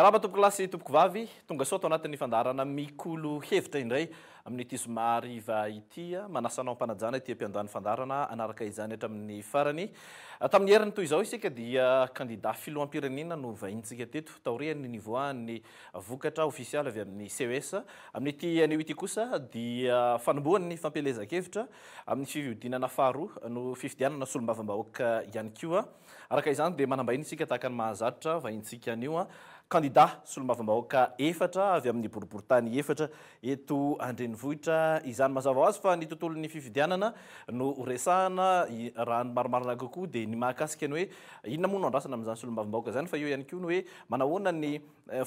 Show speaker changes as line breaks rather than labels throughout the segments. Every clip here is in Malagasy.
Miarahaba tompokolahy sy tompokovavy, tonga soa ato anatin'ny fandaharana Mikolo Hevitra indray amin'ity zoma hariva ity. Manasa anao am-panajana ity am-piandohan'ny fandaharana hanaraka izany hatramin'ny farany. Tamin'ny heriny toy izao isika dia kandida filoham-pirenena no vahinintsika teto taorian'ny nivoahan'ny vokatra ofisialy avy amin'ny CES. Amin'ity anio ity kosa dia fanombohan'ny fampielezan-kevitra amin'ny fihodinana faharoa no fifidianana solombavambahoaka ihany koa. Araka izany dia manam-bahiny isika tahaka ny mahazatra vahintsika anio, kandida solombavambahoaka efatra avy amin'ny boriborintany efatra eto an-drenivohitra izany. Mazava ho azy fa ny tontolon'ny fifidianana no horesahana, raha ny marimarina kokoa dia ny mahakasika ny hoe inona moa no andrasana amin'izany solombavambahoaka izany fa eo ihany koa ny hoe manahoana ny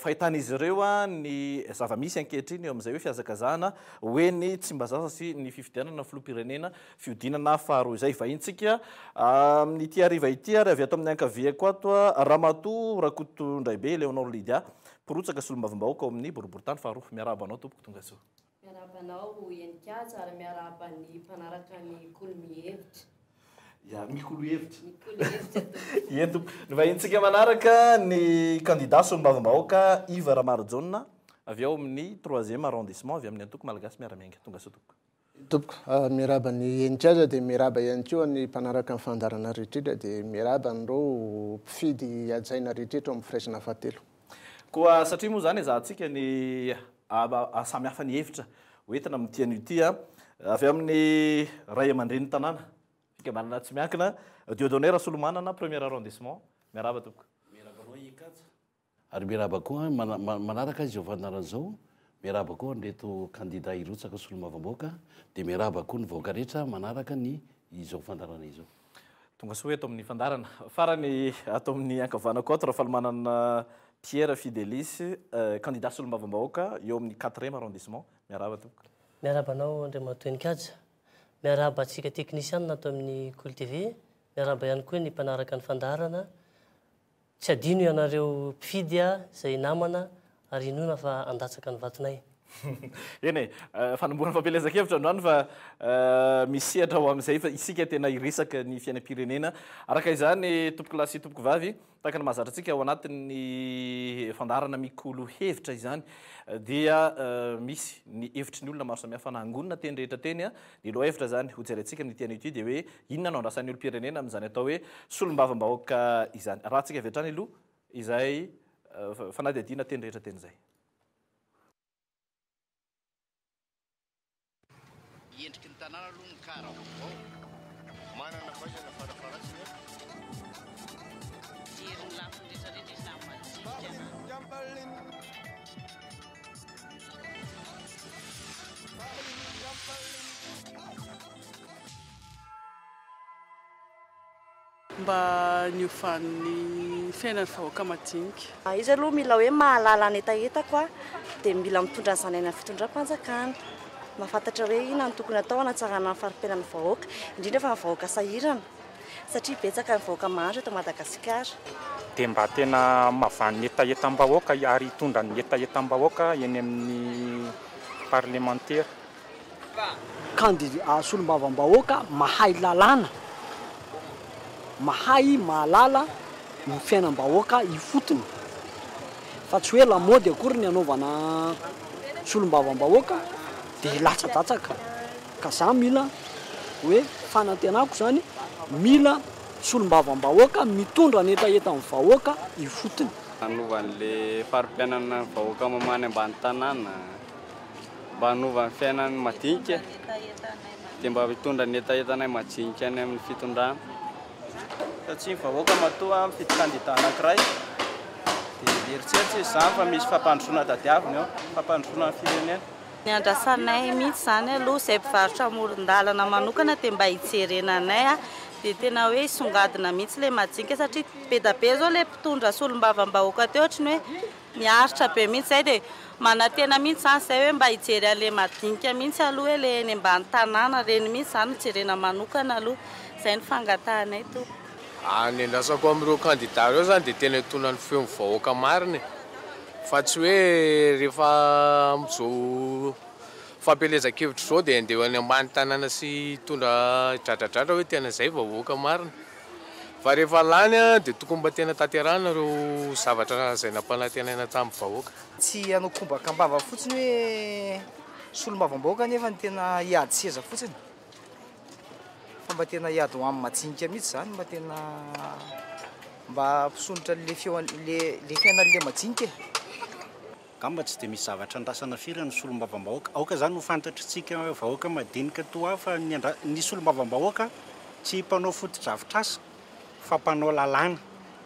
fahitan'izy ireo ny zava-misy ankehitriny eo amin'izay hoe fihazakazahana ho eny Tsimbazaza sy ny fifidianana filoham-pirenena fihodinana faharoa izay. Vahintsika amin'ity hariva ity ary avy ato amin'ny ankaviako ato Ramatoa Rakotondraibe Eleonore Lydia, mpirotsaka solombavambahoaka ao amin'ny boriborintany faharoa. Miarahaba anao tompoko, tonga soa.
Miarahaba anao Heninkaja ary miarahaba ny mpanaraka ny Kolo Mihevitra.
Ya, mikolo hevitra.
Mikolo hevitra tompoko.
Ie tompoko. Ny vahintsika manaraka ny kandida solombavambahoaka Yves Ramarojaona avy ao amin'ny troisième arrondissement avy amin'ny antoko Malagasy Miara-Miainga. Tonga soa tompoko.
Tompoko, miarahaba ny Heninkaja dia miarahaba ihany koa ny mpanaraka ny fandaharana rehetrretra dia miarahaba an'ireo mpifidy hajaina rehetrretra ao amin'ny firaisana fahatelo.
Koa satria moa izany ezahantsika ny samy hafa ny hevitra hoentina amin'ity anio ity, avy amin'ny ray aman-drenin'ny tanàna, fikambanana tsy miankina, Dieudonné Rasolomanana, premier arrondissement, miarahaba tompoko.
Miarahaba anao Ikaja. Ary miarahaba koa manaraka izao fandaharana izao, miarahaba koa an'ireto kandida hirotsaka solombavambahoaka, dia miarahaba koa ny vahoaka rehetra manaraka ny izao fandaharana izao.
Tonga soa eto amin'ny fandaharana. Farany ato amin'ny ankavanako ato Rafalimanana Pierre Fidelis, kandida solombavambahoaka eo amin'ny quatrième arrondissement. Miarahaba tompoko.
Miarahaba anao Andriamatoa Heninkaja. Miarahaba antsika teknisianina ato amin'ny Kolo TV. Miarahaba ihany koa ny mpanaraka ny fandaharana. Tsy adino ianareo mpifidy izay namana ary inoana fa handatsaka ny vatonay.
Eny e, fanombohana fampielezan-kevitra androany fa misy sehatra ho amin'izay fa isika tena hiresaka ny fiainam-pirenena. Araka izany tompokolahy sy tompokovavy, tahaka ny mahazatra antsika ao anatin'ny fandaharana mikolo hevitra izany dia misy ny hevitry ny olona maro samihafa nangonina teny rehetra teny. Ny lohahevitra izany hojerentsika amin'ity anio ity dia hoe inona no andrasan'ny olom-pirenena amin'izany atao hoe solombavambahoaka izany. Arahantsika avy hatrany aloha izay fanadihadiana teny rehetra teny izay.
Endriky ny tanàna aloha ny car vaovao. Manana fahaizana farafaharatsiny aho.
Mijery ny lafiny rehetra rehetra izy na ny madinika na.
Mba niovan'ny fiainan'ny vahoaka madinika.
Izy aloha mila hoe mahalala ny hetahetako aho dia mila mitondra an'izany any amin'ny fitondram-panjakana. Mahafantatra hoe inona no tokony atao hanatsarana ny fari-piainan'ny vahoaka, indrindra fa ny vahoaka sahirana satria betsaka ny vahoaka mahantra eto Madagasikara.
Dia mba tena mahavaha ny hetahetam-bahoaka ary hitondra ny hetahetam-bahoaka eny amin'ny parlemantera.
Kandida solombavambahoaka mahay lalàna, mahay mahalala ny fiainam-bahoaka ifotony, fa tsy hoe lamaody akory ny anaovana solombavambahoaka dia hilatsadatsaka, ka za mila hoe fanantenako zany mila solombavambahoaka mitondra ny hetahetan'ny vahoaka ifotony.
Hanova an'le fari-piainana ny vahoaka mamany ambany tanàna. Mba hanova ny fiainan'ny madinika dia mba hitondra ny hetahetanay majinika any amin'ny fitondrana.
Satria ny vahoaka matoa mifidy kandida anankiray dia mieritreritra izy izany fa misy fampandrosoana tadiaviny eo, fampandrosoana ny firenena.
Ny andrasanay mihitsy izany aloha izay mpivarotra amoron-dalana manokana dia mba hijerena anay dia tena hoe hisongadina mihitsy ilay majinika satria be dia be izao ilay mpitondra solombavambahoaka teo ohatry ny hoe Miaritra be mihitsy zay dia manantena mihitsy zany zay hoe mba hijery an'le madinika mihitsy aloha hoe le eny ambany tanàna reny mihitsy zany no jerena manokana aloha. Zay no fangatahanay tompoko.
Ny andrasako amin'ireo kandida ireo izany dia tena hitondra ny feon'ny vahoaka marina e! Fa tsy hoe rehefa amin'izao fampielezan-kevitra izao dia handeha any ambany tanàna sy hitondra hidradradradra hoe tena izay vahoaka marina. Fa rehefa lany dia tokony mba tena tanterahina ireo zavatra izay nampanantenaina tamin'ny vahoaka.
Tsy hanao kombaka am-bava fotsiny hoe solombavambahoaka nefa ny tena hiady seza fotsiny fa mba tena hiady ho an'ny majinika mihitsy izany, mba tena mba hampisondrotra an'le feo an'le le fiainan'le majinika e.
Angamba tsy dia misy zavatra andrasana firy ny solombavambahoaka. Aoka izany ho fantatr'tsika vahoaka madinika toa ahy fa ny andra- ny solombavambahoaka tsy mpanao fotodrafitrasa fa mpanao lalàna.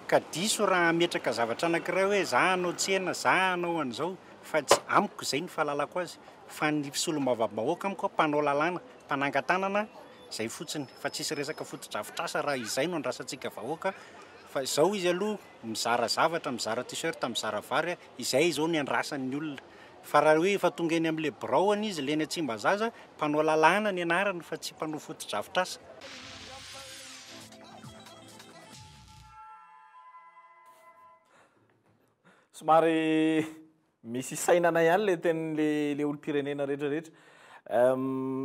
Ka diso raha hametraka zavatra anankiray hoe za hanao tsena, za hanao an'izao fa tsy, amiko izay ny fahalalako azy, fa ny solombavambahoaka amiko mpanao lalàna, mpanangan-tanana, izay fotsiny fa tsisy resaka fotodrafitrasa raha izay no andrasantsika vahoaka fa izao izy aloha mizara zavatra, mizara t-shirt, mizara vary, izay izao ny andrasan'ny olona. Fa raha hoe efa tonga eny amin'ilay birao any izy, ilay eny Tsimbazaza, mpanao lalàna ny anarany fa tsy mpanao fotodrafitrasa.
Somary misy isainana ihany ilay tenin'ilay ilay olom-pirenena rehetra rehetra.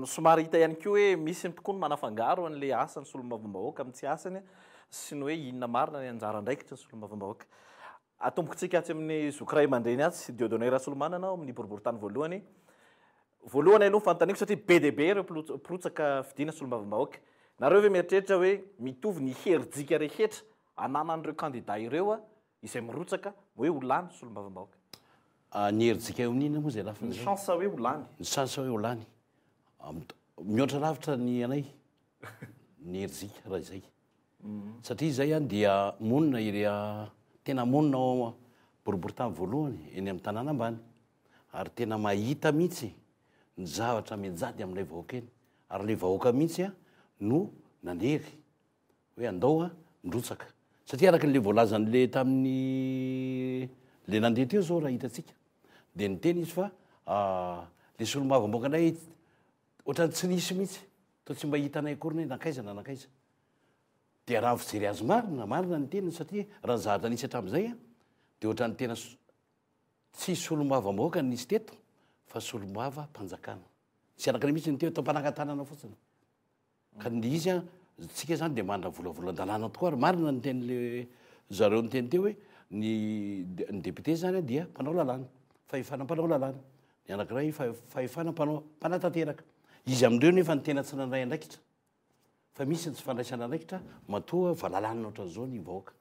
Somary hita ihany koa hoe misy tokoa ny manafangaro an'ilay asan'ny solombavambahoaka amin'ny tsy asany sy ny hoe inona marina ny anjara andraikitry ny solombavambahoaka. Atombokintsika atsy amin'ny zoky ray aman-dreny atsy, Dieudonné Rasolomanana ao amin'ny boriborintany voalohany. Voalohany aloha ny fanontaniako satria be dia be ireo mpirotsaka fidiana solombavambahoaka. Nareo ve mieritreritra hoe mitovy ny herijika rehetra ananan'ireo kandida ireo izay mirotsaka hoe ho lany solombavambahoaka.
Ny herijika eo amin'inona moa izay lafiny
izay? Ny chance hoe ho lany.
Ny chance hoe ho lany. Mihoatra lavitra ny anay ny herijika raha izay. Satria izay an dia monina iry tena monina ao boriborintany voalohany eny amin'ny tanàna ambany ary tena mahita mihitsy ny zavatra mianjady amin'ilay vahoaka eny ary ilay vahoaka mihitsy no nanery hoe andao a mirotsaka satria araka an'le voalazan'le tamin'ny le nandeha teo zao raha hitantsika de niteny izy fa le solombavambahoaka anay ohatran'ny tsy nisy mihitsy toa tsy mba hitanay akory ny hoe nankaiza na nankaiza dia raha ny fijery azy marina marina ny teniny satria raha ny zavatra nisy hatramin'izay a de ohatran'ny tena tsy solombavambahoaka ny nisy teto fa solombava-panjakana tsy araka ny mihitsy ny teo atao mpanangan-tanana fotsiny Ka ny izy an, tsika zany dia manana volavolan-dalàna tokoa ary marina ny tenin'le zareo niteny teo hoe ny ny député zany an dia mpanao lalàna, fahefana mpanao lalàna, ny anankiray fahefana mpanao mpanatanteraka. Izy amin'ireo nefa ny tena tsy nandray andraikitra fa misy ny tsy fandraisana andraikitra matoa valalanina ohatran'izao ny vahoaka.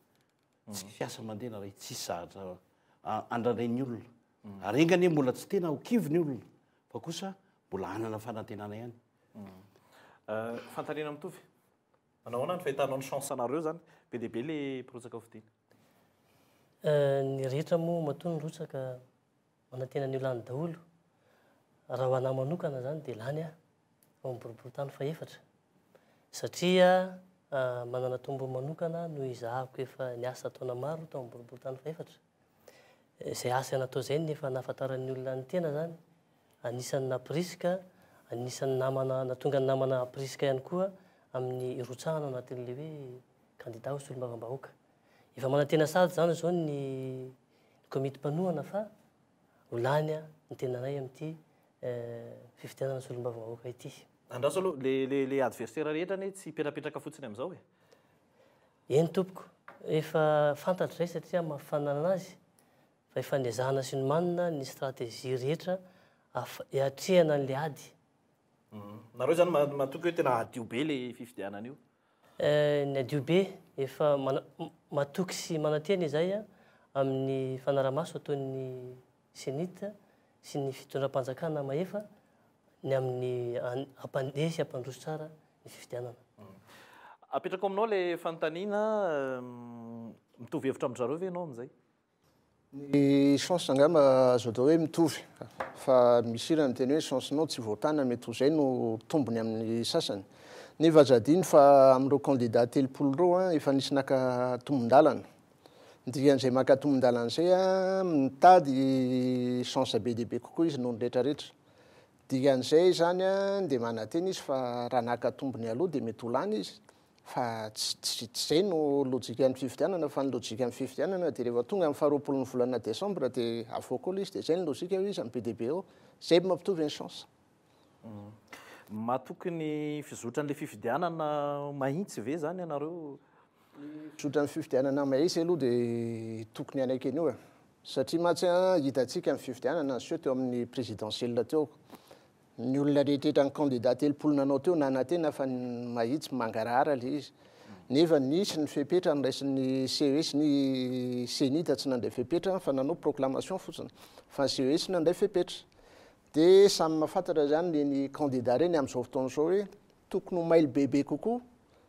Tsy fiasa mandeha na ray, tsisy zavatra andrandrain'ny olona. Ary enga anie mbola tsy tena ho kivy ny olona fa kosa mbola hanana fanantenana ihany.
Fanontaniana mitovy. Manao ahoana ny fahitanao ny chance anareo zany? Be dia be le mpirotsaka ho fidiana.
Ny rehetra moa matoa nirotsaka manantena ny ho lany daholo. Raha ho anah manokana zany dia lany aho ao amin'ny boriborintany fahefatra satria manana tombony manokana noho izahako efa niasa taona maro tao amin'ny boriborintany fahefatra. Izay asa natao izay no efa nahafantaran'ny olona ny tena zany Anisan'ny nampirisika, anisan'ny namana, nahatonga ny namana hampirisika ihany koa amin'ny hirotsahana ao anatin'ilay hoe kandida ho solombavambahoaka. Efa manantena sahady izany izao ny komity mpanohana fa ho lany ny tenanay amin'ity fifidianana solombavambahoaka ity.
Andraso aloha, le le le adversaire rehetra anie tsy hipetrapetraka fotsiny amin'izao e.
Eny tompoko, efa fantatro izay satria amin'ny maha mpifaninanana azy fa efa nezahana sy nomanina ny stratégie rehetra hiatrehana an'ilay ady.
Nareo zany matoky hoe tena hadio be le fifidianana io?
Ny hadio be, efa matoky sy manantena izahay amin'ny fanarahamaso ataon'ny Cenit sy ny fitondram-panjakana mahefa ny amin'ny hampandeha sy hampandroso tsara ny fifidianana.
Apetrako aminao le fanontaniana, mitovy hevitra amin-dry zareo ve ianao amin'izay?
Ny chance angamba azo atao hoe mitovy fa misy hira miteny hoe chance-nao tsy voatana mety ho izay no tombony amin'ny sasany. Nefa aza adino fa amin'ireo candidat 30 ireo an, efa nisy naka tombon-dalana. Ny dikan'izay maka tombon-dalana izay an, mitady chance be dia be kokoa izy noho ny rehetra rehetra. Dikan'izay izany an, dia manantena izy fa raha naka tombony aloha dia mety ho lany izy. Fa tsy tsy izay no lojikan'ny fifidianana fa ny lojikan'ny fifidianana dia rehefa tonga amin'ny faharoapolon'ny volana desambra dia avoaka eo ilay izy dia izay ny lojika hoy izy amin'ny be dia be eo. Izay no mampitovy ny chance.
Matoky ny fizotran'ilay fifidianana mahintsy ve izany ianareo?
Zotran'ny fifidianana mahitsy aloha dia tokony hanaiky an'io e. Satria mantsy hitantsika ny fifidianana niseho teo amin'ny présidentielle teo. Ny olona rehetra ny candidat 30 nanao teo nanantena fa mahitsy mangarahara ilay izy. Nefa nisy ny fepetra noraisin'ny CES, ny CENI tsy nandray fepetra fa nanao proclamation fotsiny. Fa ny CES nandray fepetra. Dia samy mahafantatra izany ireny candidat ireny amin'izao fotoana izao hoe tokony ho mailo bebe kokoa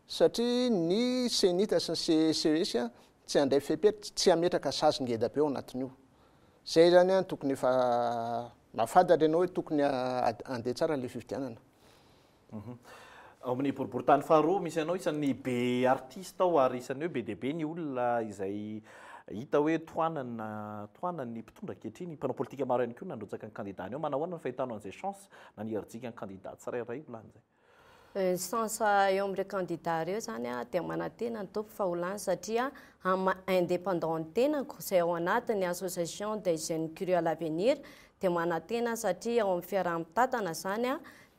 satria ny CENIT sy ny CES tsy handray fepetra, tsy hametraka sazy ngeda be ao anatin'io. Izay izany an, tokony efa mahafantatra ianao hoe tokony handeha tsara ilay fifidianana.
Ao amin'ny boriborintany faharoa misy anao, isan'ny be artiste ao ary isan'ny hoe be dia be ny olona izay hita hoe tohanana, tohanan'ny mpitondra ankehitriny. Mpanao politika maro ihany koa nandrotsaka ny kandidany ao. Manao ahoana ny fahitanao an'izay chance na ny herijika ny kandida tsirairay ho lany izay?
Ny chance eo amin'ireo kandida ireo izany dia manantena ny tompoko fa ho lany satria amin'ny maha indépendant ny tenako izay ao anatin'ny association des jeunes curieux à l'avenir dia manantena satria ao amin'ny fiaraha-mitantana izany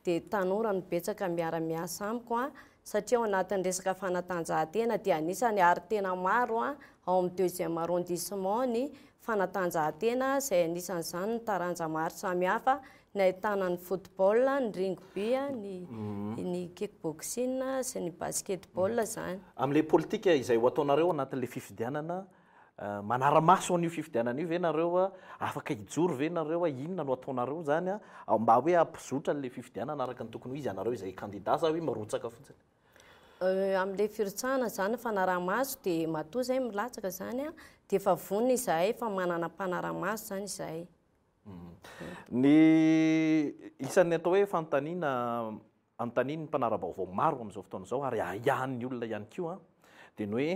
dia tanora no betsaka miara-miasa amiko satria ao anatin'ny resaka fanatanjahantena dia anisany ary tena maro ao amin'ny deuxième arrondissement ny fanatanjahantena izay anisan'izany ny taranja maro samihafa ny ahitana ny football, ny rugby, ny ny kickboxing sy ny basketball izany.
Amin'ilay politika izay ho ataonareo anatin'ilay fifidianana, manara-maso an'io fifidianana io ve nareo, afaka hijoro ve nareo, inona no ataonareo izany mba hoe hampizotra an'ilay fifidianana araka ny tokony ho izy, ianareo izay kandida sa hoe mirotsaka fotsiny?
Amin'ilay firotsahana izany, fanaraha-maso dia matoa izay milatsaka izany dia efa vonona izahay fa manana mpanara-maso izany izahay.
Ny isan'ny atao hoe fanontaniana anontanian'ny mpanara-baovao maro amin'izao fotoana izao ary ahiahin'ny olona ihany koa dia ny hoe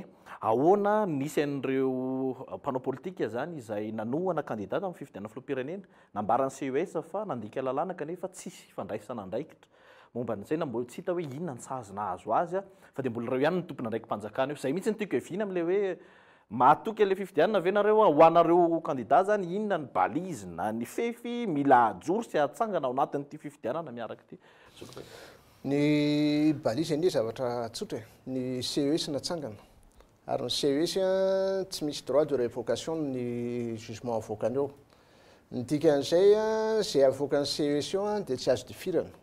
ahoana nisy an'ireo mpanao politika izany izay nanohana kandida tamin'ny fifidianana filoham-pirenena, nambaran'ny CES fa nandika lalàna kanefa tsisy fandraisana andraikitra momba an'izay na mbola tsy hita hoe inona ny sazy nahazo azy fa dia mbola ireo ihany no tompon'andraiki-panjakana eo. Izay mihitsy no tiako hiaviana amin'ilay hoe Mahatoky an'ilay fifidianana ve nareo ho anareo kandida zany inona ny balise na ny fefy mila ajoro sy atsangana ao anatin'ity fifidianana miaraka ity? Zoky be.
Ny balise anie zavatra tsotra e, ny CES natsangana ary ny CES tsy misy droit de révocation ny jugement avoakany eo. Ny dikan'izay izay avoakan'ny CES eo dia tsy azo difirana.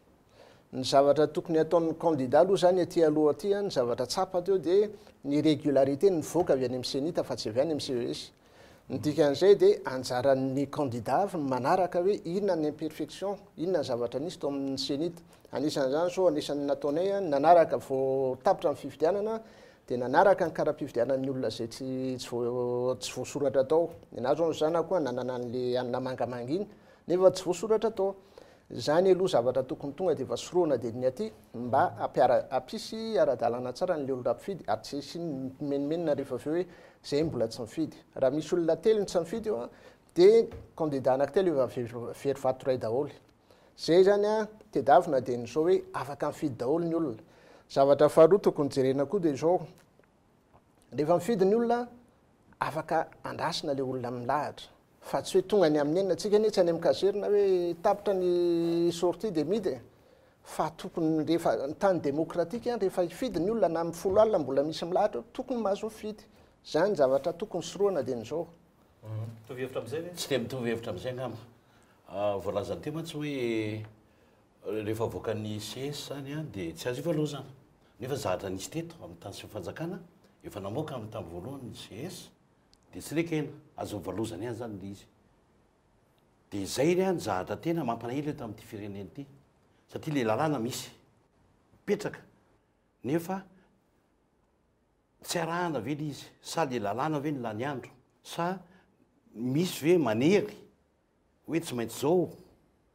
Ny zavatra tokony hataon'ny candidat aloha izany aty aloha aty, ny zavatra tsapa teo dia ny régularité nivoaka avy any amin'ny CENIT fa tsy avy any amin'ny CES. Ny dikan'izay dia anjaran'ny candidat avy ny manaraka hoe inona ny imperfection, inona ny zavatra nisy tao amin'ny CENIT. Anisan'izany izao, anisan'ny nataonay, nanaraka vao tapitra ny fifidianana dia nanaraka ny kara-pifidianan'ny olona izay tsy tsy tsy voasoratra tao. Ny anahy izao ny zanako nanana an'ilay anona mangamanga iny nefa tsy voasoratra tao. Izany aloha zavatra tokony tonga dia efa sorohana dia ny aty mba hampiara hampisy ara-dalàna tsara an'ilay olona mpifidy ary tsy hisian'ny mimenomenona rehefa avy eo hoe zay mbola tsy mifidy. Raha misy olona telo no tsy mifidy eo an dia candidat anankitelo efa very vato iray daholo. Zay zany an tedavina dia ny zao hoe afaka mifidy daholo ny olona. Zavatra faharoa tokony jerena koa dia izao, rehefa mifidy ny olona afaka andrasina ilay olona milahatra fa tsy hoe tonga any amin'ny enina, tsika anie tsy any amin'ny caserne hoe tapitra ny sortie dia midy e, fa tokony rehefa ny tany démocratique rehefa hifidy ny olona na amin'ny folo alina mbola misy milahatra eo tokony mahazo mifidy, zany zavatra tokony sorohana dia ny izao.
Mitovy hevitra amin'izay ve?
Tsy dia mitovy hevitra amin'izay angamba. Voalazan'i Teo mantsy hoe rehefa avoakan'ny ces zany dia tsy azo ivalozana. Nefa zahatra nisy teto amin'ny tany sy ny fanjakana, efa namoaka amin'ny tamin'ny voalohany ny ces dia tsy nekena, azo nivalozana ihany zany ilay izy. Dia izay ry ny zahatra tena mampalahelo eto amin'ity firenena ity, satria ilay lalàna misy, mipetraka, nefa tsy arahana ve ilay izy, sa ilay lalàna ve no lany andro, sa misy ve manery hoe tsy maintsy zao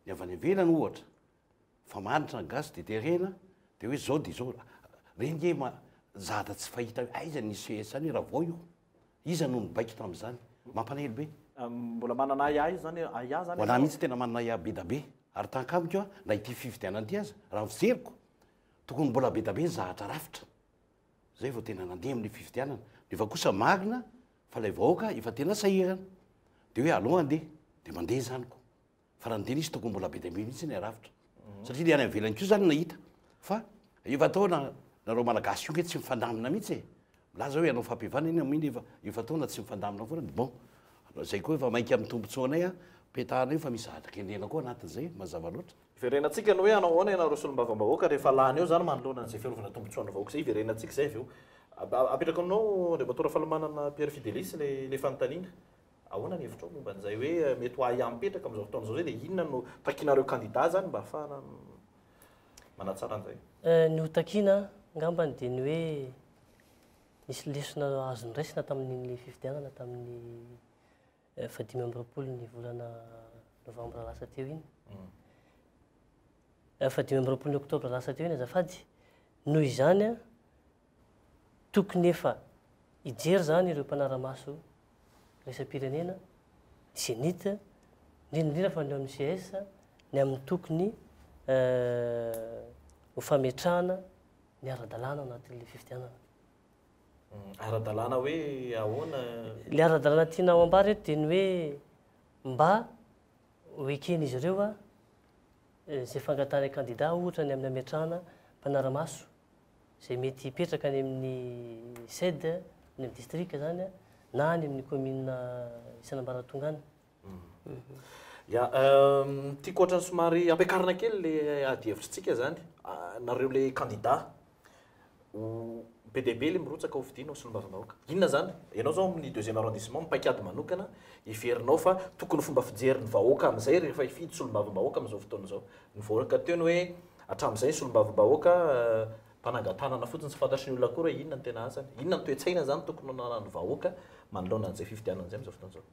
ny avy any ivelany ohatra fa mahantra ny gasy de terena de hoe zao de zao, reny nge ma zahatra tsy fahita hoe aiza ny ces any raha vao io, iza no nibaiko tamin'izany, mampalahelo be.
Mbola manana ahiahy zany ahiahy zany
Ho anah mihitsy tena manana ahiahy be da be ary tahaka amiko a na ity fifidianana ity aza raha ny fijeriko tokony mbola be da be ny zahatra rafitra zay vao tena nandeha amin'ny fifidianana nefa kosa marina Fa ilay vahoaka efa tena sahirana dia hoe alou andeha dia mandeha izany ko. Fa raha ny tena izy tokony mbola be dia be mihitsy ny arafitra. Satria ilay any ivelany koa izany nahita fa efa atao na nareo malagasy io nge tsy mifandamina mihitsy e. Milaza hoe hanao fampihavanana iny amin'iny efa efa-taona tsy mifandamina foana dia bon, izay koa efa mainka amin'ny tombontsoanay an, petahana eo fa misy zavatra kendrena koa anatin'izay, mazava loatra.
Hiverenantsika ny hoe hanao ahoana ianareo solombavambahoaka rehefa lany eo izany manoloana an'izay fiarovana tombontsoan'ny vahoaka izay, hiverenantsika izay avy eo. Apetrako aminao Andriamatoa Rafalimanana Pierre Fidelis ilay ilay fanontaniana. Ahoana ny hevitrao momba an'izay hoe mety ho ahiahy mipetraka amin'izao fotoana izao izay dia inona no takianareo kandida izany mba hahafahana manatsara an'izay?
Ny ho takiana angambany dia ny hoe nisy lesona azo noraisina tamin'iny fifidianana tamin'ny fahadimy amby 20 ny volana novambra lasa teo iny. Fahadimy amby 20 ny oktobra lasa teo iny azafady. Noho izany an, tokony efa hijery izany ireo mpanara-maso iraisam-pirenena, ny CENIT, indrindra indrindra fa ny ao amin'ny CS, ny amin'ny tokony ho fametrahana ny ara-dalàna ao anatin'ilay fifidianana.
Ara-dalàna hoe ahoana?
Ilay ara-dalàna tiana ho ambara eto dia ny hoe mba ho eken'izy ireo izay fangatahan'ny kandida ohatra ny amin'ny hametrahana mpanara-maso izay mety hipetraka any amin'ny ced, any amin'ny distrika izany na any amin'ny kaominina isan'ambaratonga any.
Ya, tiako ohatran'ny somary ampiakarina kely le ady hevitritsika zany, nareo le kandida ho be dia be le mirotsaka ho fidiana ho solombavambahoaka. Inona zany? Ianao zao amin'ny deuxième arrondissement mipaikady manokana, heverinao fa tokony fomba fijerin'ny vahoaka amin'izay rehefa hifidy solombavambahoaka amin'izao fotoana izao. Nivoaka teo ny hoe hatramin'izay ny solombavambahoaka mpanangan-tanana fotsiny tsy fantatry ny olona akory hoe inona no tena asany. Inona ny toe-tsaina zany tokony hananan'ny vahoaka manoloana an'izay fifidianana izay amin'izao fotoana izao?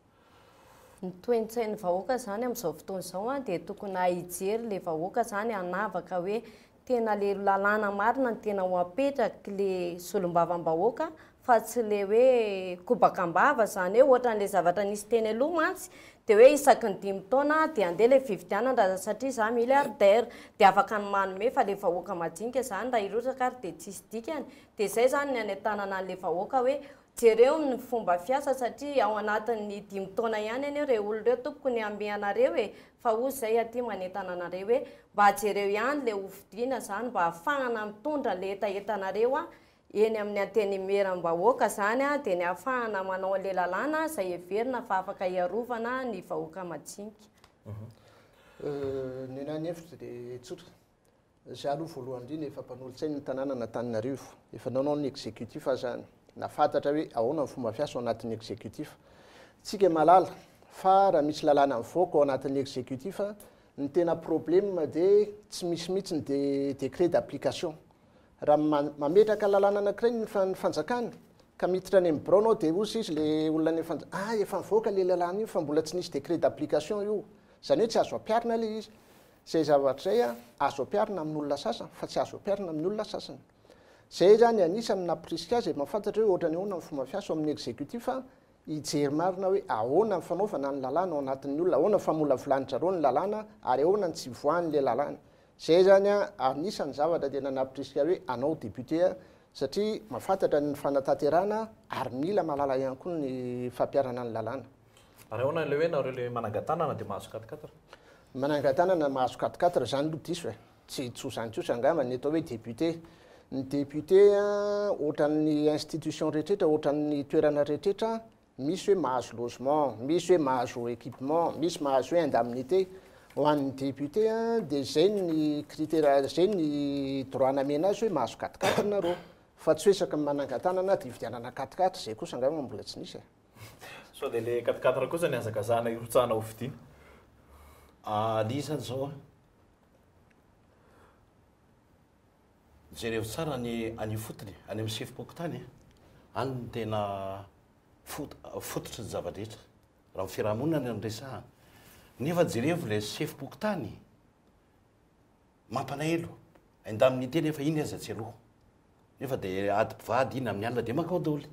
Ny toe-tsain'ny vahoaka izany amin'izao fotoana izao dia tokony hahay hijery ilay vahoaka izany hanavaka hoe tena ilay lalàna marina no tena ho apetraky ilay solombavambahoaka fa tsy ilay hoe kobaka am-bava izany hoe ohatran'ilay zavatra nisy teny aloha mantsy dia hoe isaky ny dimy taona dia handeha ilay fifidianana raha satria izaho milliardaire dia afaka ny manome fa ilay vahoaka madinika izany raha hirotsaka ary dia tsisy dikany dia izay izany ny hanentanana an'ilay vahoaka hoe Jereo ny fomba fiasa satria ao anatin'ny dimy taona ihany anie ireo olona ireo tompoko ny hameanareo e! Fa hozy izay aty manentana anareo hoe mba jereo ihany le hofidiana zany mba hahafahana mitondra le hetahetanareo eny amin'ny antenimieram-bahoaka zany dia ny hahafahana manao an'le lalàna izay heverina fa afaka hiarovana ny vahoaka majinika.
Ny ahy ny hevitro dia tsotra. Za aloha voalohany indrindra efa mpanolotsaina ny tanànan'Antananarivo, efa nanao ny executif aho zany, nahafantatra hoe ahoana ny fomba fiasa ao anatin'ny executif. Tsika mahalala fa raha misy lalàna mivoaka ao anatin'ny executif, ny tena problème dia tsy misy mihitsy ny décret d'application. Raha mametraka lalàna anankiray ny fanjakana ka miditra any amin'ny birao anao dia hozy izy le olona any amin'ny ah efa nivoaka le lalàna io fa mbola tsy nisy décret d'application io. Izany hoe tsy azo ampiharina ilay izy. Izay zavatra izay azo ampiharina amin'olona sasany fa tsy azo ampiharina amin'ny olona sasany. Izay izany anisan'ny nampirisika azy mahafantatra hoe ohatran'ny ahoana ny fomba fiasa ao amin'ny executif, hijery marina hoe ahoana ny fanaovana ny lalàna ao anatin'ny olona, ahoana ny famolavolan-dry zareo ny lalàna ary ahoana ny tsy hivoahan'ilay lalàna. Izay izany anisan'ny zavatra tena nampirisika ahy hoe hanao député satria mahafantatra ny fanatanterahana ary mila mahalala ihany koa ny fampiharana ny lalàna.
Ary ahoana ilay hoe nareo ilay manangan-tanana dia mahazo quatre quatre?
Manangan-tanana mahazo quatre quatre zany aloha diso e! Tsy tsy ho zany kosa angamba ny atao hoe député. Ny député ohatran'ny institution rehetrretra, ohatran'ny toerana rehetrretra, misy hoe mahazo logement, misy hoe mahazo équipement, misy mahazo hoe indemnité. Ho an'ny député dia zay ny critère, zay ny droit namena azy hoe mahazo quatre quatre nareo. Fa tsy hoe isaky ny manangan-tanana dia hividianana quatre quatre, zay kosa angamba mbola tsy nisy e!
Sao dia le quatre quatre kosa ny hazakazahana hirotsahana ho fidiana?
Anisan'ny izao an. Jerevo tsara ny any ifotony, any amin'ny sefom-pokontany an. Any no tena fot- fototry ny zava-drehetra. Raha ny fiarahamonina no resahana. Nefa jerevo ilay sefom-pokontany, mampalahelo. Indemnité nefa iny aza tsy aloa. Nefa dia ady mpivady iny amin'ny alina dia mankao daholo.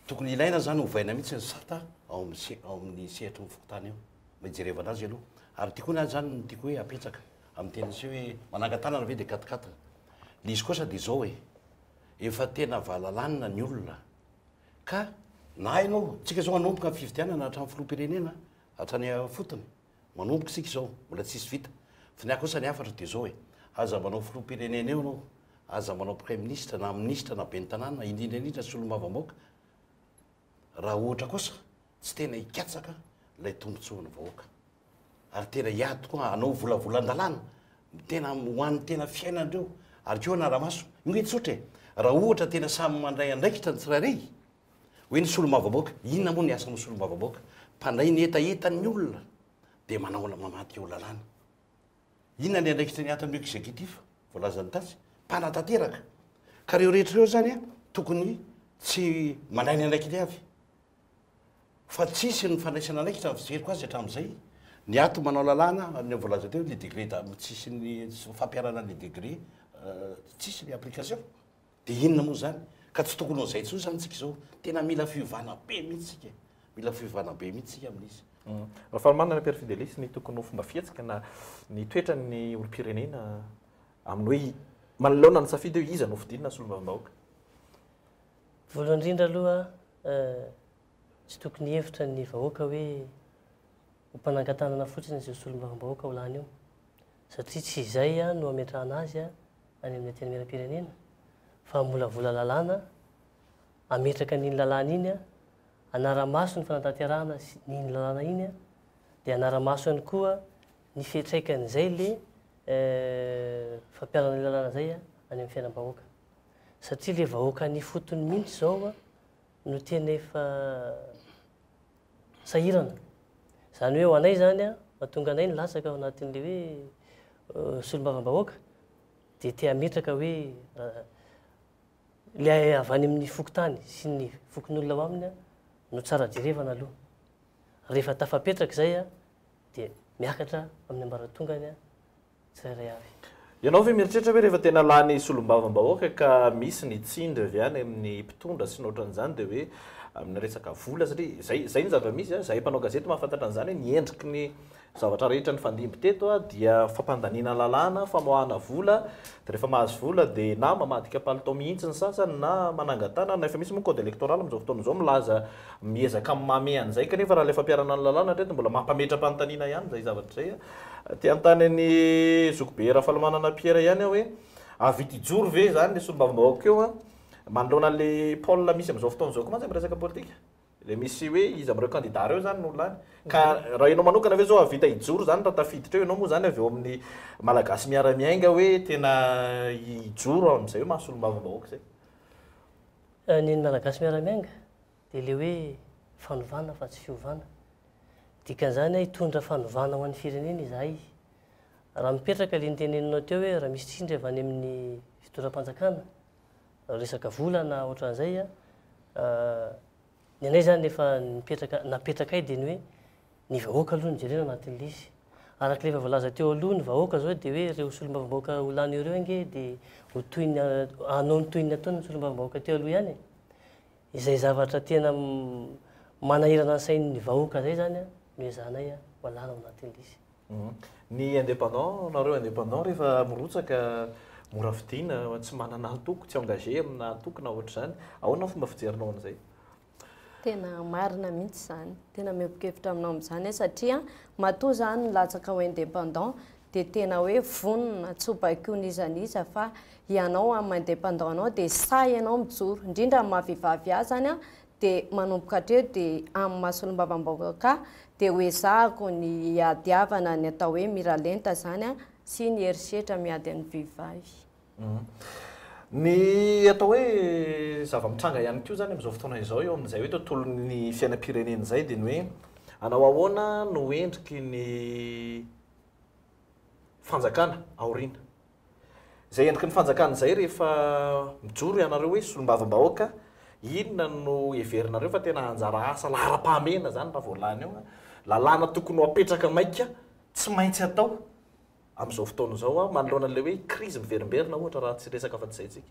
Tokony ilaina zany ovaina mihitsy ny sata ao amin'ny se- ao amin'ny sehatry ny fokontany eo. Mba hijerevana azy aloha. Ary tiako ny ahy zany no tiako hoe apetraka amin'ny teny sy hoe manangan-tanana ve dia quatre quatre. Le izy kosa dia izao e, efa tena valalanina ny olona ka na ianao, tsika zao hanomboka ny fifidianana hatramin'ny filoham-pirenena hatrany fotony. Manomboka isika izao, mbola tsisy vita. Fa ny ahy kosa ny hafatra dia izao e, aza manao filoham-pirenena eo ianao. Aza manao praiminisitra na minisitra na ben'ny tanàna, indrindra indrindra solombavambahoaka, raha ohatra kosa tsy tena hikatsaka ilay tombontsoan'ny vahoaka. Ary tena hiady tokoa hanao volavolan-dalàna tena ho an'ny tena fiainan'ireo ary koa hanara-maso. Io nge tsotra e! Raha ohatra tena samy mandray andraikitra ny tsirairay, hoe ny solombavambahoaka, inona moa ny asan'ny solombavambahoaka? Mpandray ny hetahetan'ny olona dia manao mamadika ho lalàna. Inona ny andraikitry ny ato amin'ny executif voalazan'i Tasy? Mpanatanteraka. Ka ireo rehetra ireo izany tokony tsy mandray ny andraikiny avy. Fa tsisy ny fandraisana andraikitra ny fijeriko azy hatramin'izay. Ny ato manao lalàna, ny voalaza teo, le degré tsisy ny fampiharana le degré, tsisy ny application. Dia inona moa izany? Ka tsy tokony ho izay intsony izany tsika izao. Tena mila fiovana be mihitsy tsika e. Mila fiovana be mihitsy tsika amin'izy.
Rafalimanana Pierre Fidelis, ny tokony ho fomba fihetsika na ny toetran'ny olom-pirenena amin'ny hoe manoloana ny safidy hoe iza no hofidiana na solombavambahoaka.
Voalohany indrindra aloha tsy tokony hihevitra ny vahoaka hoe ho mpanangan-tanana fotsiny izay solombavambahoaka ho lany eo satria tsy izay no hametrahana azy any amin'ny Antenimierampirenena fa hamolavola lalàna, hametraka an'iny lalàna iny, hanara-maso ny fanatanterahana iny lalàna iny, dia hanara-maso ihany koa ny fiantraikan'izay le fampiharana iny lalàna izay any amin'ny fiainam-bahoaka. Satria le vahoaka any ifotony mihitsy izao no tena efa sahirana. Izany hoe ho anay izany, mahatonga anay nilatsaka ao anatin'ilay hoe solombavambahoaka dia te hametraka hoe ilay avy any amin'ny fokontany sy ny fokonolona ao aminy no tsara jerevana aloha. Rehefa tafapetraka izay dia miakatra amin'ny ambaratongany tsirairay avy.
Ianao ve mieritreritra hoe rehefa tena lany solombavambahoaka ka misy ny tsindry avy any amin'ny mpitondra sy ny ohatran'izany dia hoe amin'ny resaka vola satria izay izay ny zava-misy a, izahay mpanao gazety mahafantatra an'izany hoe ny endriky ny zavatra rehetra nifandimby teto a dia fampandaniana lalàna, famoahana vola, dia rehefa mahazo vola dia na mamadika palitao mihitsy ny sasany na manangan-tanana, efa misy moa code électoral amin'izao fotoana izao milaza miezaka mamehy an'izay kanefa raha ilay fampiharana ny lalàna hatreto mbola mampametra-panontaniana ihany izay zavatra izay a. Te hanontany an'i Zokibe Rafalimanana Pierre ihany aho hoe hahavita hijoro ve izany ilay solombavambahoaka eo an, manoloana an'ilay pôle misy amin'izao fotoana izao koa mantsy amin'ny resaka politika? Ilay misy hoe iza amin'ireo kandida ireo izany no lany. Ka raha ianao manokana ve izao hahavita hijoro izany raha tafiditra eo ianao moa izany avy eo amin'ny Malagasy Miara-Miainga hoe tena hijoro amin'izay hoe maha solombavambahoaka izay?
Ny an'ny Malagasy Miara-Miainga dia ilay hoe fanovana fa tsy fiovana. Dikan'izany hoe hitondra fanovana ho an'ny firenena izahay. Raha mipetraka ilay noteneninao teo hoe raha misy tsindry avy any amin'ny fitondram-panjakana, resaka vola na ohatran'izay, ny anay izany efa nipetraka, napetrakay dia ny hoe ny vahoaka aloha no jerena anatin'ilay izy. Araka ilay efa voalaza teo aloha, ny vahoaka izao dia hoe ireo solombavambahoaka ho lany eo ireo ange dia ho toy ny, hanao ny toy ny nataon'ny solombavambahoaka teo aloha ihany e. Izay zavatra tena manahirana ny sain'ny vahoaka izay izany no ezahanay ho alana ao anatin'ilay izy.
Ny indépendant, nareo indépendant rehefa mirotsaka mora fidiana, tsy manana antoko, tsy engagé amina antoko na ohatr'izany, ahoana ny fomba fijerinao an'izay?
Tena marina mihitsy izany, tena miombon-kevitra aminao amin'izany aho satria matoa izany nilatsaka ho indépendant dia tena hoe vonona, tsy ho baikoin'iza n'iza fa ianao amin'ny maha indépendant anao dia sahy ianao mijoro, indrindra amin'ny maha vehivavy ahy izany an, dia manomboka hatreo dia amin'ny maha solombavambahoaka ahy dia ho ezahako ny hiadiavana ny atao hoe miralenta izany an, sy ny herisetra miady amin'ny vehivavy.
Ny atao hoe zava-mitranga ihany koa izany amin'izao fotoana izao eo amin'izay hoe tontolon'ny fiainam-pirenena izay dia ny hoe hanao ahoana no endriky ny fanjakana aoriana. Izay endriky ny fanjakana izay rehefa mijoro ianareo hoe solombavambahoaka, inona no heverinareo fa tena anjara asa laharam-pahamehana izany raha vao lany eo? Lalàna tokony ho apetraka maika tsy maintsy atao amin'izao fotoana izao manoloana an'ilay hoe krizy miverimberina ohatra raha tsy resaka afa-tsy izay isika.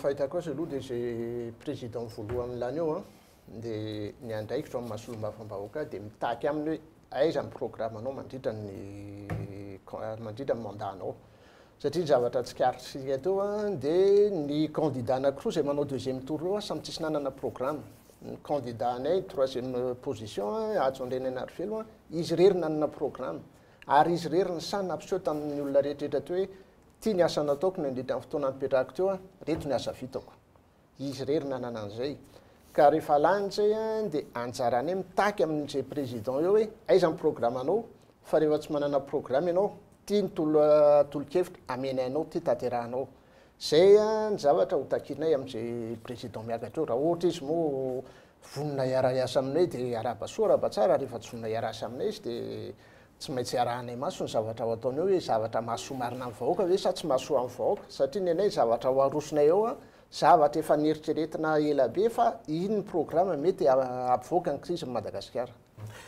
Fahitako azy aloha dia izay président voalohany lany eo dia ny andraikitro amin'ny maha solombavambahoaka dia mitaky aminy hoe aiza ny programme-nao mandritra ny mandritra ny mandat-nao. Satria ny zavatra tsikaritr'isika teo dia ny candidat anankiroa izay manao deuxième tour eo samy tsisy nanana programme. Ny candidat anay troisième position Hajo Andrianainarivelo, izy irery nanana programme. Ary izy irery no sahy nampiseho tamin'ny olona rehetrarehetra teo hoe. Ity ny asa nataoko nandritra ny fotoana nipetrahako teo, reto ny asa vitako. Izy irery nanana an'izay. Ka rehefa lany izay dia anjaranay mitaky amin'izay président eo hoe aiza ny programme-nao fa rehefa tsy manana programme ianao, ity ny tolo-kevitra amenay anao, ity tanterahanao. Izay ny zavatra ho takinay amin'izay président miakatra eo. Raha ohatra izy moa vonona hiara-hiasa aminay dia arahaba soa arahaba tsara, rehefa tsy vonona hiara-hiasa aminay izy dia tsy maintsy arahanay maso ny zavatra ho ataony eo hoe zavatra mahasoa marina ny vahoaka ve sa tsy mahasoa ny vahoaka, satria ny anay zavatra ho arosonay eo zavatra efa neritreretina ela be fa iny ny programme mety hampivoaka ny crise ny Madagasikara.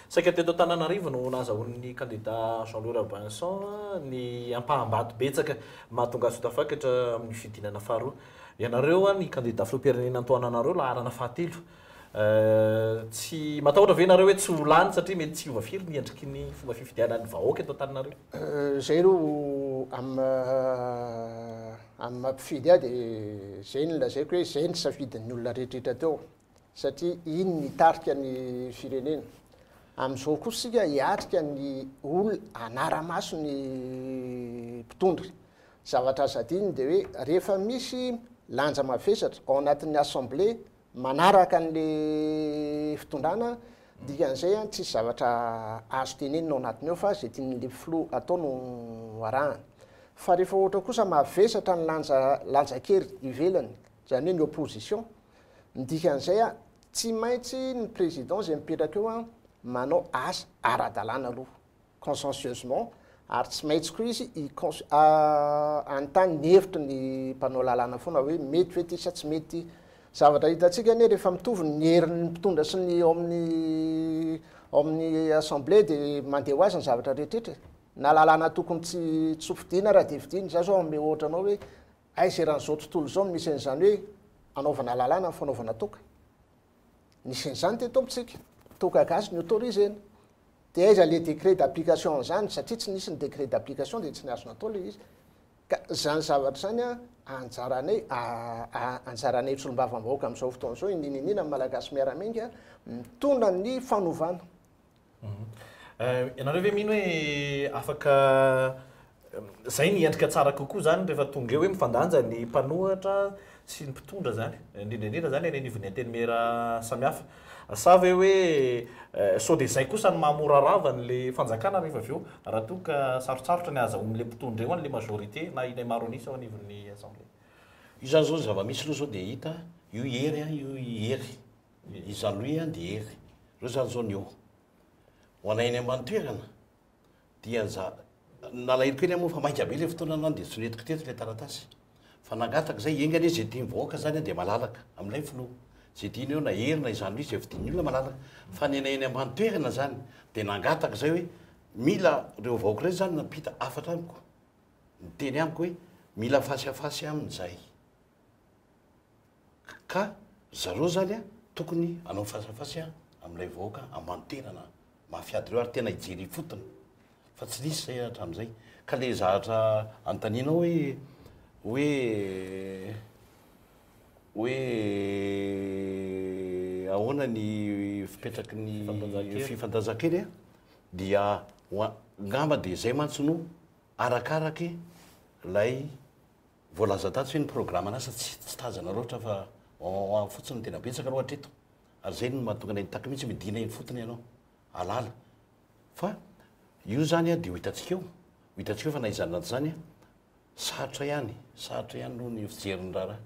Saika teto Antananarivo no nahazahoan'ny kandida Jean Louis Robinson ny ampaham-bato betsaka mahatonga azy ho tafakatra amin'ny fihodinana faharoa. Ianareo ny kandida filoham-pirenena antohananareo laharana fahatelo. Tsy matahotra ve ianareo hoe tsy ho lany satria mety tsy hiova firy ny endriky ny fomba fifidianan'ny vahoaka eto Antananarivo?
Izay aloha amin'ny maha mpifidy ahy dia izay no lazaiko hoe izay no safidin'ny olona rehetrarehetra teo satria iny nitarika ny firenena. Amin'izao kosa isika hiatrika ny olona hanara-maso ny mpitondra. Zavatra azo adino dia hoe rehefa misy lanja mavesatra ao anatin'ny assemblée manaraka an'le fitondrana, dikan'izay an tsisy zavatra azo tenenina ao anatiny ao fa zay tian'le filoha atao no arahana. Fa rehefa ohatra kosa mavesatra ny lanja lanjan-kery ivelany, zany hoe ny opposition, ny dikan'izay an tsy maintsy ny président zay mipetraka eo an manao asa ara-dalàna aloha. Consensueusement, ary tsy maintsy koa izy hi hanontany ny hevitry ny mpanao lalàna foana hoe mety ve ity sa tsy mety ity. Zavatra hitantsika anie rehefa mitovy ny herin'ny mpitondra sy ny ao amin'ny ao amin'ny assemblée dia mandeha ho azy ny zavatra rehetrretra e. Na lalàna tokony tsy tsy ho fidiana raha dia fidiana. Izaho izao hanome ohatra anao hoe aiza eran'izao tontolo izao no misy an'izany hoe anaovana lalàna ny fanaovana toaka. Nisy an'izany teto amintsika. Toaka gasy ny autorisena. Dia aiza le décret d'application an'izany? Satria tsy nisy ny décret d'application dia tsy nahazo natao le izy. Ka izany zavatra izany an, anjaranay, anjaranay solombavambahoaka amin'izao fotoana izao, indrindra indrindra ny Malagasy miara-miainga, mitondra ny fanovana.
Ianareo ve mino hoe afaka Zay ny endrika tsara kokoa zany rehefa tonga eo hoe mifandanja ny mpanohatra sy ny mpitondra zany, indrindra indrindra zany any anivon'ny antenimiera samihafa. Sa ve hoe sao dia zay kosa no maha mora rava an'le fanjakana rehefa avy eo raha toa ka sarotsarotra ny ahazahoan'le mpitondra eo an'le majorité na ilay maro an'isa ao anivon'ny assemblée.
Io zany zao ny zava-misy aloha zao dia hita, io i Hery an, io i Hery, i Jean Louis an dia Hery, reo zany zao ny eo. Ho anay eny ambany toerana dia za nalahelo kely aho moa fa maika be le fotoana nany dia tsy nentiko teto le taratasy fa nangataka zay enga anie zay tian'ny vahoaka zany dia malalaka amin'ilay filoha zay tiany eo na hery na izany hoe zay fidin'ny olona malalaka fa ny anay eny ambany toerana zany dia nangataka zay hoe mila reo vahoaka ireo zany nampita hafatra amiko niteny amiko hoe mila face à face aminy zahay Ka zareo zany a tokony hanao face à face amin'ilay vahoaka aman-toerana mafy ady ireo ary tena hijery ifotony fa tsy nisy zay hatramin'izay. Ka le zavatra anontanianao hoe hoe hoe ahoana ny fipetraky ny fifandanjan-kery a dia ho a- ngamba dia zay mantsy no arakaraky ilay Voalaza tatsy hoe ny programan'asa tsy tsy tazana loatra fa ao ao fotsiny no tena betsaka aloha hatreto. Ary izay no mahatonga anay nitaky mihitsy midina eny ifotony ianao. Alala. Fa io zany dia ho hitantsika eo. Ho hitantsika eo fa na izany na tsy izany sarotra ihany, sarotra ihany aloha ny fijery ny raharaha.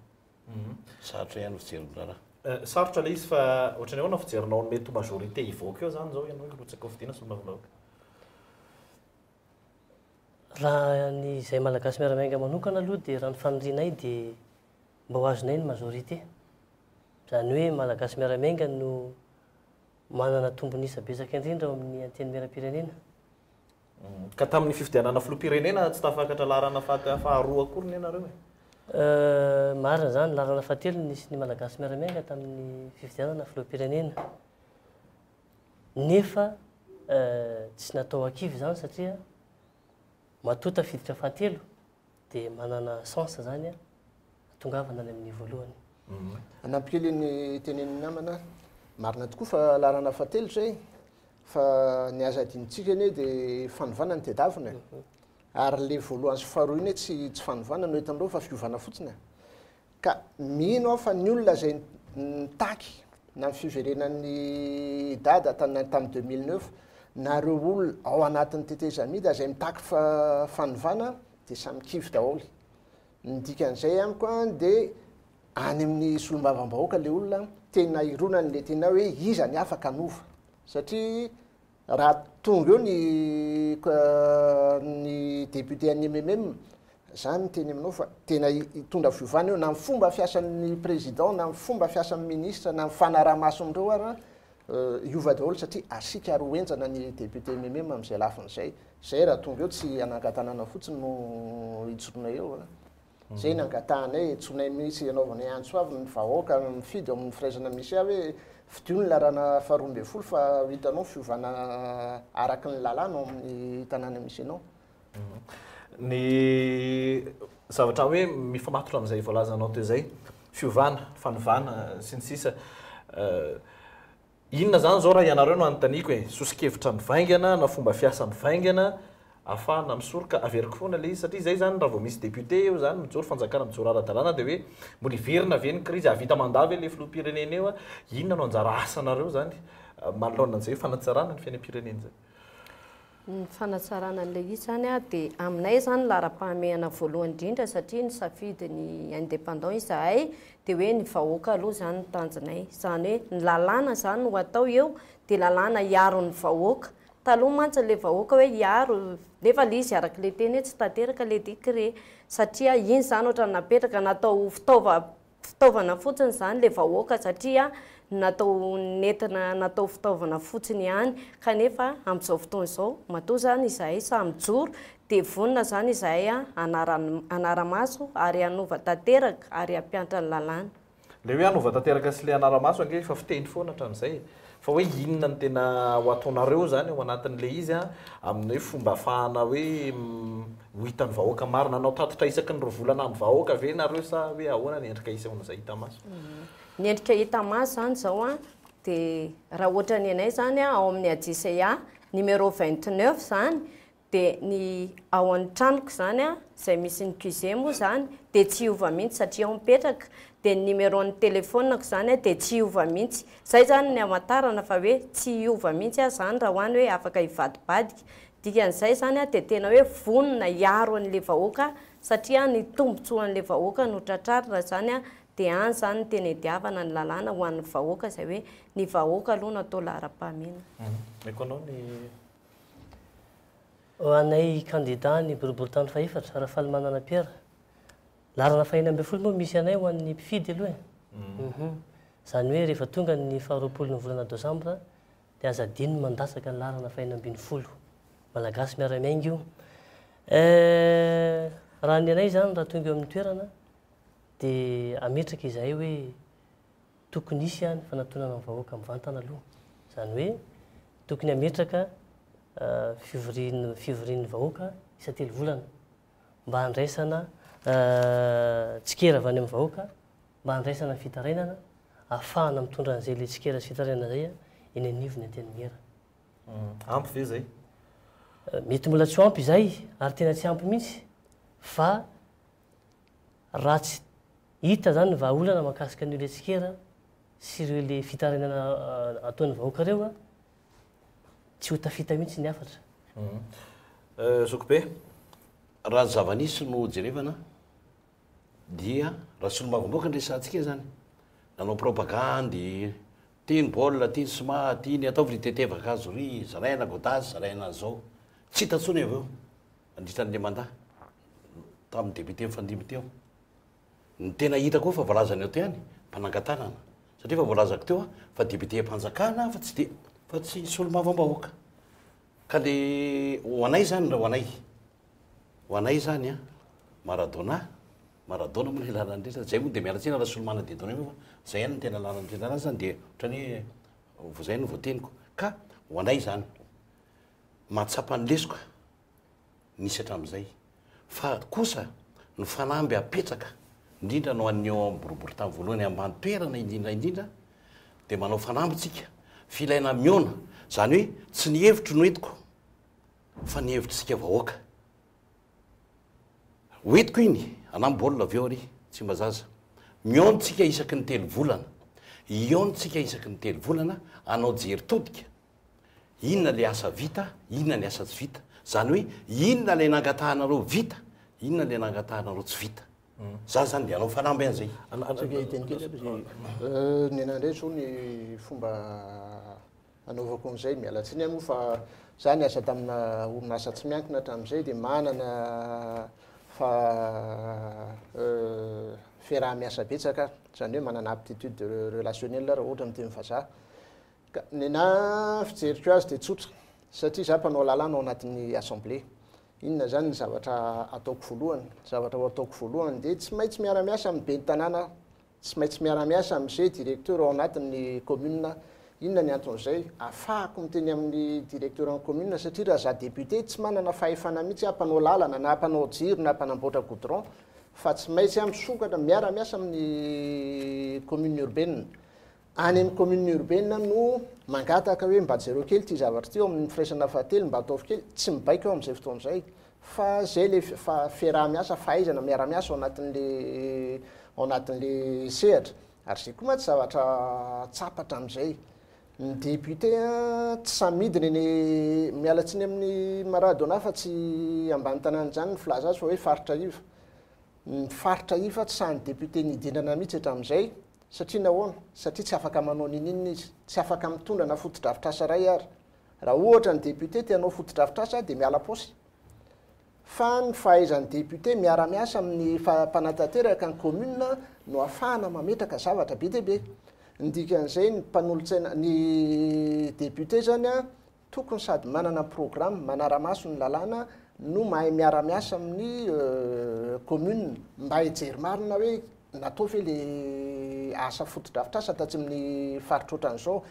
Sarotra ihany ny fijery ny raharaha.
Sarotra ilay izy fa ohatran'ny ahoana ny fijerinao ny mety ho majorité hivoaka eo zany izao ianao hirotsaka hofidiana solombavambahoaka?
Raha ny izay Malagasy miara-miainga manokana aloha dia raha ny fanirianay dia mba ho azonay ny majorité. Izany hoe Malagasy miara-miainga no manana tombon'isa betsaka indrindra ao amin'ny Antenimierampirenena.
Ka tamin'ny fifidianana filoham-pirenena tsy tafakatra laharana faharoa akory ne nareo e?
Marina izany, laharana fahatelo no nisy ny Malagasy miara-miainga tamin'ny fifidianana filoham-pirenena. Nefa tsy natao ankivy izany satria matoa tafiditra fahatelo dia manana chance izany hatongavana any amin'ny voalohany.
Hanampy kely ny tenenin'ny namana, marina tokoa fa laharana fahatelo izay, fa ny aza adinontsika anie dia fanovana ny tedavina e. Ary le voalohany sy faharoa iny hoe tsy tsy fanovana no entin'ireo fa fiovana fotsiny a. Ka mino aho fa ny olona izay nitaky na ny fiverenan'i Dada tany tamin'ny 2009 na ireo olona ao anatin'ny tetezamita izay mitaky fanovana dia samy kivy daholo. Ny dikan'izay amiko an dia any amin'ny solombavambahoaka ilay olona tena ironan'ilay tena hoe iza ny afaka hanova satria Raha tonga eo ny ny député an'ny mmm, za miteny aminao fa tena hitondra fiovana eo na ny fomba fiasan'ny président na ny fomba fiasan'ny ministre na ny fanaraha-mason'ireo ara hiova daholo satria asiaka ary ho henjana ny député mmm amin'izay lafiny izay. Zay raha tonga eo tsy hanangan-tanàna fotsiny no hijoroana eo a. Zay no angatahanay, antsoinay mihitsy, anaovanay antso avo ny vahoaka mifidy ao amin'ny firaisana misy ahy hoe fidio ny laharana faharoa ambinifolo fa ho hitanao ny fiovana araka ny lalàna ao amin'ny tanàna misy anao.
Ny zavatra hoe mifamatotra amin'izay voalazanao teo izay, fiovana, fanovana sy ny sisa. Inona izany izao raha ianareo no anontaniako e? Soso-kevitra mivaingana na fomba fiasa mivaingana ahafahana misoroka? Averiko foana ilay izy satria izay izany raha vao misy député eo izany mijoro, fanjakana mijoro ara-dalàna dia hoe mbola hiverina ve ny krizy, hahavita mandat ve ilay filoham-pirenena eo? Inona no anjara asanareo izany manoloana an'izay fanatsarana ny fiainam-pirenena izay?
Ny fanatsarana an'ilay izy izany dia aminay izany laharam-pahamehana voalohany indrindra satria nisafidy ny indépendant izahay dia hoe ny vahoaka aloha izany no tanjonay. Izany hoe ny lalàna izany no atao eo dia lalàna hiaro ny vahoaka. Taloha mantsy ilay vahoaka hoe hiaro nefa ilay izy araka ilay teny hoe tsy tanteraka ilay décret satria iny izany ohatran'ny napetraka natao ho fitaova Fitaovana fotsiny izany ilay vahoaka satria natao nentina natao fitaovana fotsiny ihany kanefa amin'izao fotoana izao matoa izany izahay sahy mijoro dia vonona izany izahay hanara-maso ary hanova tanteraka ary hampiantra ny lalàna.
Ilay hoe hanova tanteraka sy ilay hanara-maso ange efa fiteny foana hatramin'izay e. Fa hoe inona no tena ho ataonareo izany ao anatin'ilay izy an, amin'ny hoe fomba ahafahana hoe ho hitan'ny vahoaka marina. Hanao tatitra isaky ny roa volana amin'ny vahoaka ve nareo sa hoe ahoana ny endrika hisehoan'izay hita maso?
Ny endrika hita maso izany izao an, dia raha ohatra ny anay izany an, ao amin'ny AJCA numéro 29 izany Dia ny ao an-tranoko izany an, izay misy ny QG moa izany, dia tsy hiova mihitsy satria ao mipetraka, dia ny numéro-n'ny téléphone-ko izany an, dia tsy hiova mihitsy. Izay izany ny hamantarana fa hoe tsy hiova mihitsy aho izany raha ho any hoe afaka hivadibadika. Dikan'izay izany an, dia tena hoe vonona hiaro an'ilay vahoaka satria ny tombotsoan'ilay vahoaka no tratrarina izany an, dia any izany no tena idiavana ny lalàna ho an'ny vahoaka izay hoe ny vahoaka aloha no atao laharam-pahamehana.
Omeko anao ny
Ho anay kandida ny boriborintany fahefatra, Rafalimanana Pierre. Laharana fahenina ambinifolo moa misy anay ho an'ny mpifidy aloha e. Izany hoe rehefa tonga ny faharoapolo ny volana desambra dia aza adino ny mandatsaka ny laharana fahenina ambinifolo. Malagasy miara-miainga io. Eh, raha ny anay izany raha tonga eo amin'ny toerana dia ametraka izahay hoe Tokony hisy ny fanatonana ny vahoaka mivantana aloha. Izany hoe tokony hametraka fivorian'ny fivorian'ny vahoaka isan-telo volana mba handraisana tsikera avy any amin'ny vahoaka, mba handraisana ny fitarainana, ahafahana mitondra an'izay ilay tsikera sy fitarainana izay eny anivon'ny Antenimiera.
Ampy ve izay?
Mety mbola tsy ho ampy izay ary tena tsy ampy mihitsy fa Raha tsy hita zany ny vahaolana mahakasika an'io le tsikera sy ireo le fitarainana ataon'ny vahoaka ireo a, tsy ho tafita mihitsy ny hafatra.
Zokibe.
Raha ny zava-nisy no jerevana dia raha solombavambahoaka no resahantsika izany, nanao propagandy, ty ny baolina, ty ny sma, ty ny ataovy ry tetevakazo ry, zaraina godazy, zaraina an'izao. Tsy hita intsony avy eo. nandritra an'ilay mandat tamin'ny député nifandimby teo. Ny tena hita koa fa voalazany ao teo ihany, mpanangan-tanana. Satria efa voalazako teo fa député-mpanjakana fa tsy de, fa tsy solombavambahoaka. Ka le ho anay zany, ho anay, ho anay zany an, Maradona, Maradona moa ny anarany rehetra, zay moa de miala tsiny Rasolomana Dieudonné moa fa zay ihany no tena anarany rehetra anazy zany de ohatran'ny hoe zay no voateniko. Ka ho anay zany, mahatsapa ny lesoka nisy hatramin'izay fa kosa ny fanamby apetraka indrindra no an'ny eo amin'ny boriborintany voalohany ambany toerana indrindra indrindra dia manao fanamby tsika filaina mihaona izany hoe tsy ny hevitro no entiko fa ny hevitr'isika vahoaka. Hoentiko iny, anà baolina avy eo ary, Tsimbazaza. Mihaona tsika isaky ny telovolana. Hihaona tsika isaky ny telovolana, hanao jery todika. Inona ilay asa vita, inona ny asa tsy vita. Izany hoe, inona ilay nangatahanareo vita, inona ilay nangatahanareo tsy vita. Za zany dia hanao fanamby an'izay.
Saika hiteny kely aby izy. Ny anah indray zao ny fomba anaovako an'izay, miala tsiny aho moa fa za niasa tamina orinasa tsy miankina hatramin'izay dia manana fa fiaraha-miasa betsaka aho, izany hoe manana aptitude relationnel raha ohatra miteny vazaha. Ka nenà fijeriko azy dia tsotra, satria za mpanao lalàna ao anatin'ny assemblée. Inona izany ny zavatra ataoko voalohany? Ny zavatra ho ataoko voalohany dia tsy maintsy miara-miasa amin'ny ben'ny tanàna aho, tsy maintsy miara-miasa amin'izay directeur ao anatin'ny commune aho. Inona ny anton'izay? Afahako miteny amin'ny directeur ny commune satria raha za député tsy manana fahefana mihitsy aho mpanao lalana na mpanao jiro na mpanamboatra goudron fa tsy maintsy aho misokatra miara-miasa amin'ny commune urbaine. Any amin'ny commune urbaine no mangataka hoe mba jereo kely ity zavatra ity ao amin'ny firaisana fahatelo mba ataovy kely, tsy mibaiko aho amin'izay fotoana izay fa zay le fiaraha-miasa, fahaizana miara-miasa ao anatin'le ao anatin'le sehatra. Ary zay koa mantsy zavatra tsapa hatramin'izay. Ny député tsy samy midina eny, miala tsiny amin'i Maradona fa tsy ambany tanàna izany ny filaza azy fa hoe faritra iva. Ny faritra iva tsy sahin'ny député nidinana mihitsy hatramin'izay Satria nahoana? Satria tsy afaka manao ninininona izy. Tsy afaka mitondra na fotodrafitrasa iray ary. Raha ohatra ny député te hanao fotodrafitrasa dia miala paosy. Fa ny fahaizan'ny député miara-miasa amin'ny mpanatanteraka ny commune no ahafahana mametraka zavatra be dia be. Ny dikan'izay ny mpanolotsaina, ny député zany an, Tokony sady manana programme manaramaso ny lalàna no mahay miara-miasa amin'ny commune mba hijery marina hoe natao ve le asa fotodrafitrasa tatsy amin'ny faritra ohatran'izao.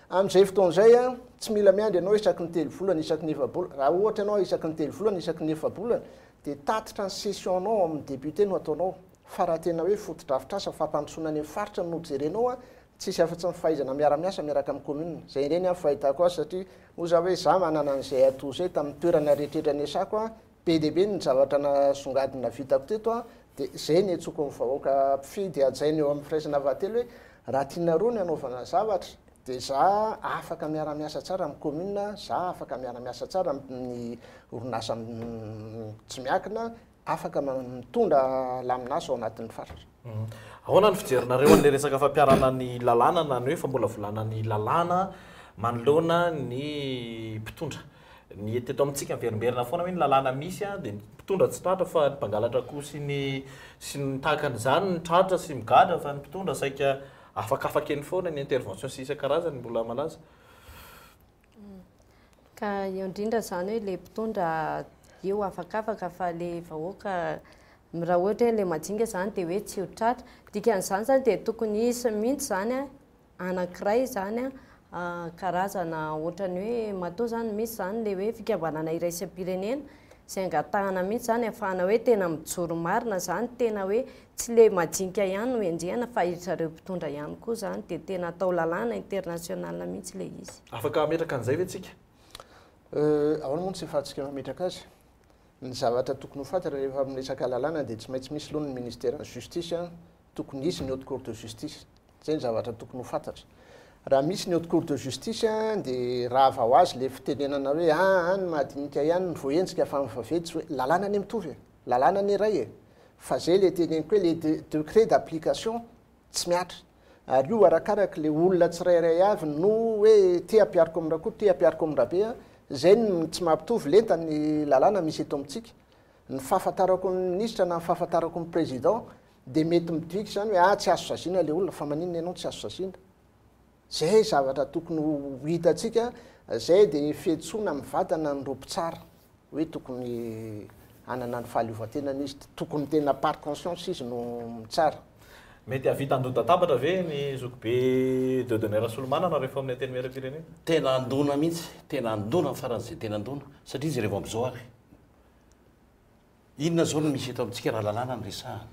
Amin'izay fotoana izay an, tsy mila miandry ianao isaky ny telovolana, isaky ny efa-bolana. Raha ohatra ianao isaky ny telovolana, isaky ny efa-bolana dia tatitra ny session-nao ao amin'ny député no ataonao. Fa raha tena hoe fotodrafitrasa fampandrosoana any amin'ny faritra no jerenao an, Tsisy afa-tsy ny fahaizana miara-miasa miaraka amin'ny commune. Zay indray ny ahy fahitako azy satria moa za hoe za manana an'izay atout zay tamin'ny toerana rehetrretra niasako an, be dia be ny zavatra nasongadina vitako teto an, dia zay ny antsoko ny vahoaka mpifidy hajaina eo amin'ny firaisana fahatelo hoe raha tianareo ny hanaovana zavatra dia za afaka miara-miasa tsara amin'ny commune, za afaka miara-miasa tsara amin'ny orinasa tsy miankina, afaka mitondra lamin'asa ao anatin'ny faritra.
Ahoana ny fijerinareo an'ilay resaka fampiharana ny lalàna na ny hoe famolavolana ny lalàna manoloana ny mpitondra? Ny teto amintsika miverimberina foana hoe ny lalàna misy dia ny mpitondra tsy tratra fa ny mpangalatra akoho sy ny sy ny tahaka an'izany no tratra sy migadra fa ny mpitondra saika afakafaka eny foana ny intervention sy isan-karazany mbola malaza.
Ka eo indrindra izany hoe ilay mpitondra eo afakafaka fa ilay vahoaka raha ohatra hoe ilay majinga izany dia hoe tsy ho tratra. Dikan'izany izany dia tokony hisy mihitsy izany anankiray izany karazana ohatran'ny hoe matoa izany misy izany ilay hoe fikambanana iraisam-pirenena izay angatahana mihitsy izany ahafahana hoe tena mijoro marina izany, tena hoe tsy ilay majinika ihany no enjehina fa ry zareo mpitondra ihany koa izany dia tena atao lalàna international mihitsy ilay izy.
Afaka hametraka an'izay ve tsika?
Ahoana moa no tsy ahafahantsika mametraka azy? Ny zavatra tokony ho fantatra rehefa miresaka lalàna dia tsy maintsy misy aloha ny ministeran'ny justice, tokony hisy ny haute cour de justice. Zay ny zavatra tokony ho fantatra. Raha misy ny haute cour de justice dia rava ho azy le fitenenana hoe aa ny madinika ihany no voahenjika fa ny vaventy tsy hoe, lalàna anie mitovy e, lalàna anie iray e, fa zay le teneniko hoe le decret d'application tsy mihatra. Ary io arakaraky le olona tsirairay avy no hoe ty ampihariko amin'i Rakoto, ty ampihariko amin'i Rabe a, zay no tsy mampitovy lenta ny lalàna misy eto amintsika. Ny fahafantarako ny minisitra na ny fahafantarako ny président Dia mety midika izany hoe ah tsy azo saziana ilay olona, fa maninona ianao no tsy azo saziana? Izay zavatra tokony ho hitantsika, izay dia fiantsoana mivantana an'ireo mpitsara hoe tokony hanana ny fahaleovantenany izy, tokony tena par conscience izy no mitsara.
Mety hahavita handon-databatra ve ny zokibe Dieudonné Rasolomanana rehefa ao amin'ny Antenimierampirenena?
Tena handona mihitsy, tena handona faran'izay tena handona, satria jereo amin'izao ary. Inona izao no misy eto amintsika raha lalàna no resahana?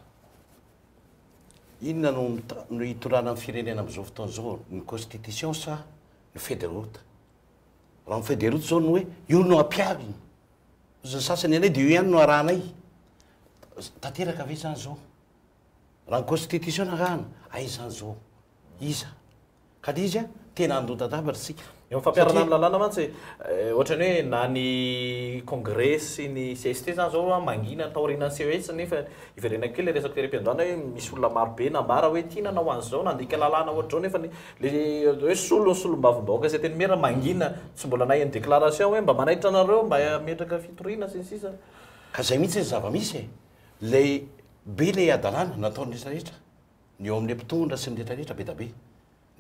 Inona no no hitondrana ny firenena amin'izao fotoana izao? Ny constitution sa ny feuille de route? Raha ny feuille de route izao no hoe io no ampiharina, ny sasany anay dia io ihany no arahanay. Tanteraka ve izany izao? Raha ny constitution no arahana, aiza izany izao? Iza? Ka le izy a, tena handodadabatra isika.
Eo amin'ny fampiharana ny lalàna mantsy, ohatran'ny hoe na ny congrès sy ny cst izany izao mangina taorianan'ny CES nefa iverenako kely ilay resaka tery am-piandohana hoe misy olona marobe nambara hoe tia nanao an'izao, nandika lalàna ohatr'izao nefa ny le hoe solon'ny solombavambahoaka sy antenimiera mangina tsy mbola naheno déclaration hoe mba manaitra anareo mba hametraka fitoriana sy ny sisa.
Ka izay mihitsy ny zava-misy e! Ilay be ilay hadalana nataon'ny rehetra rehetra. Ny eo amin'ilay mpitondra sy ny rehetra rehetra be da be.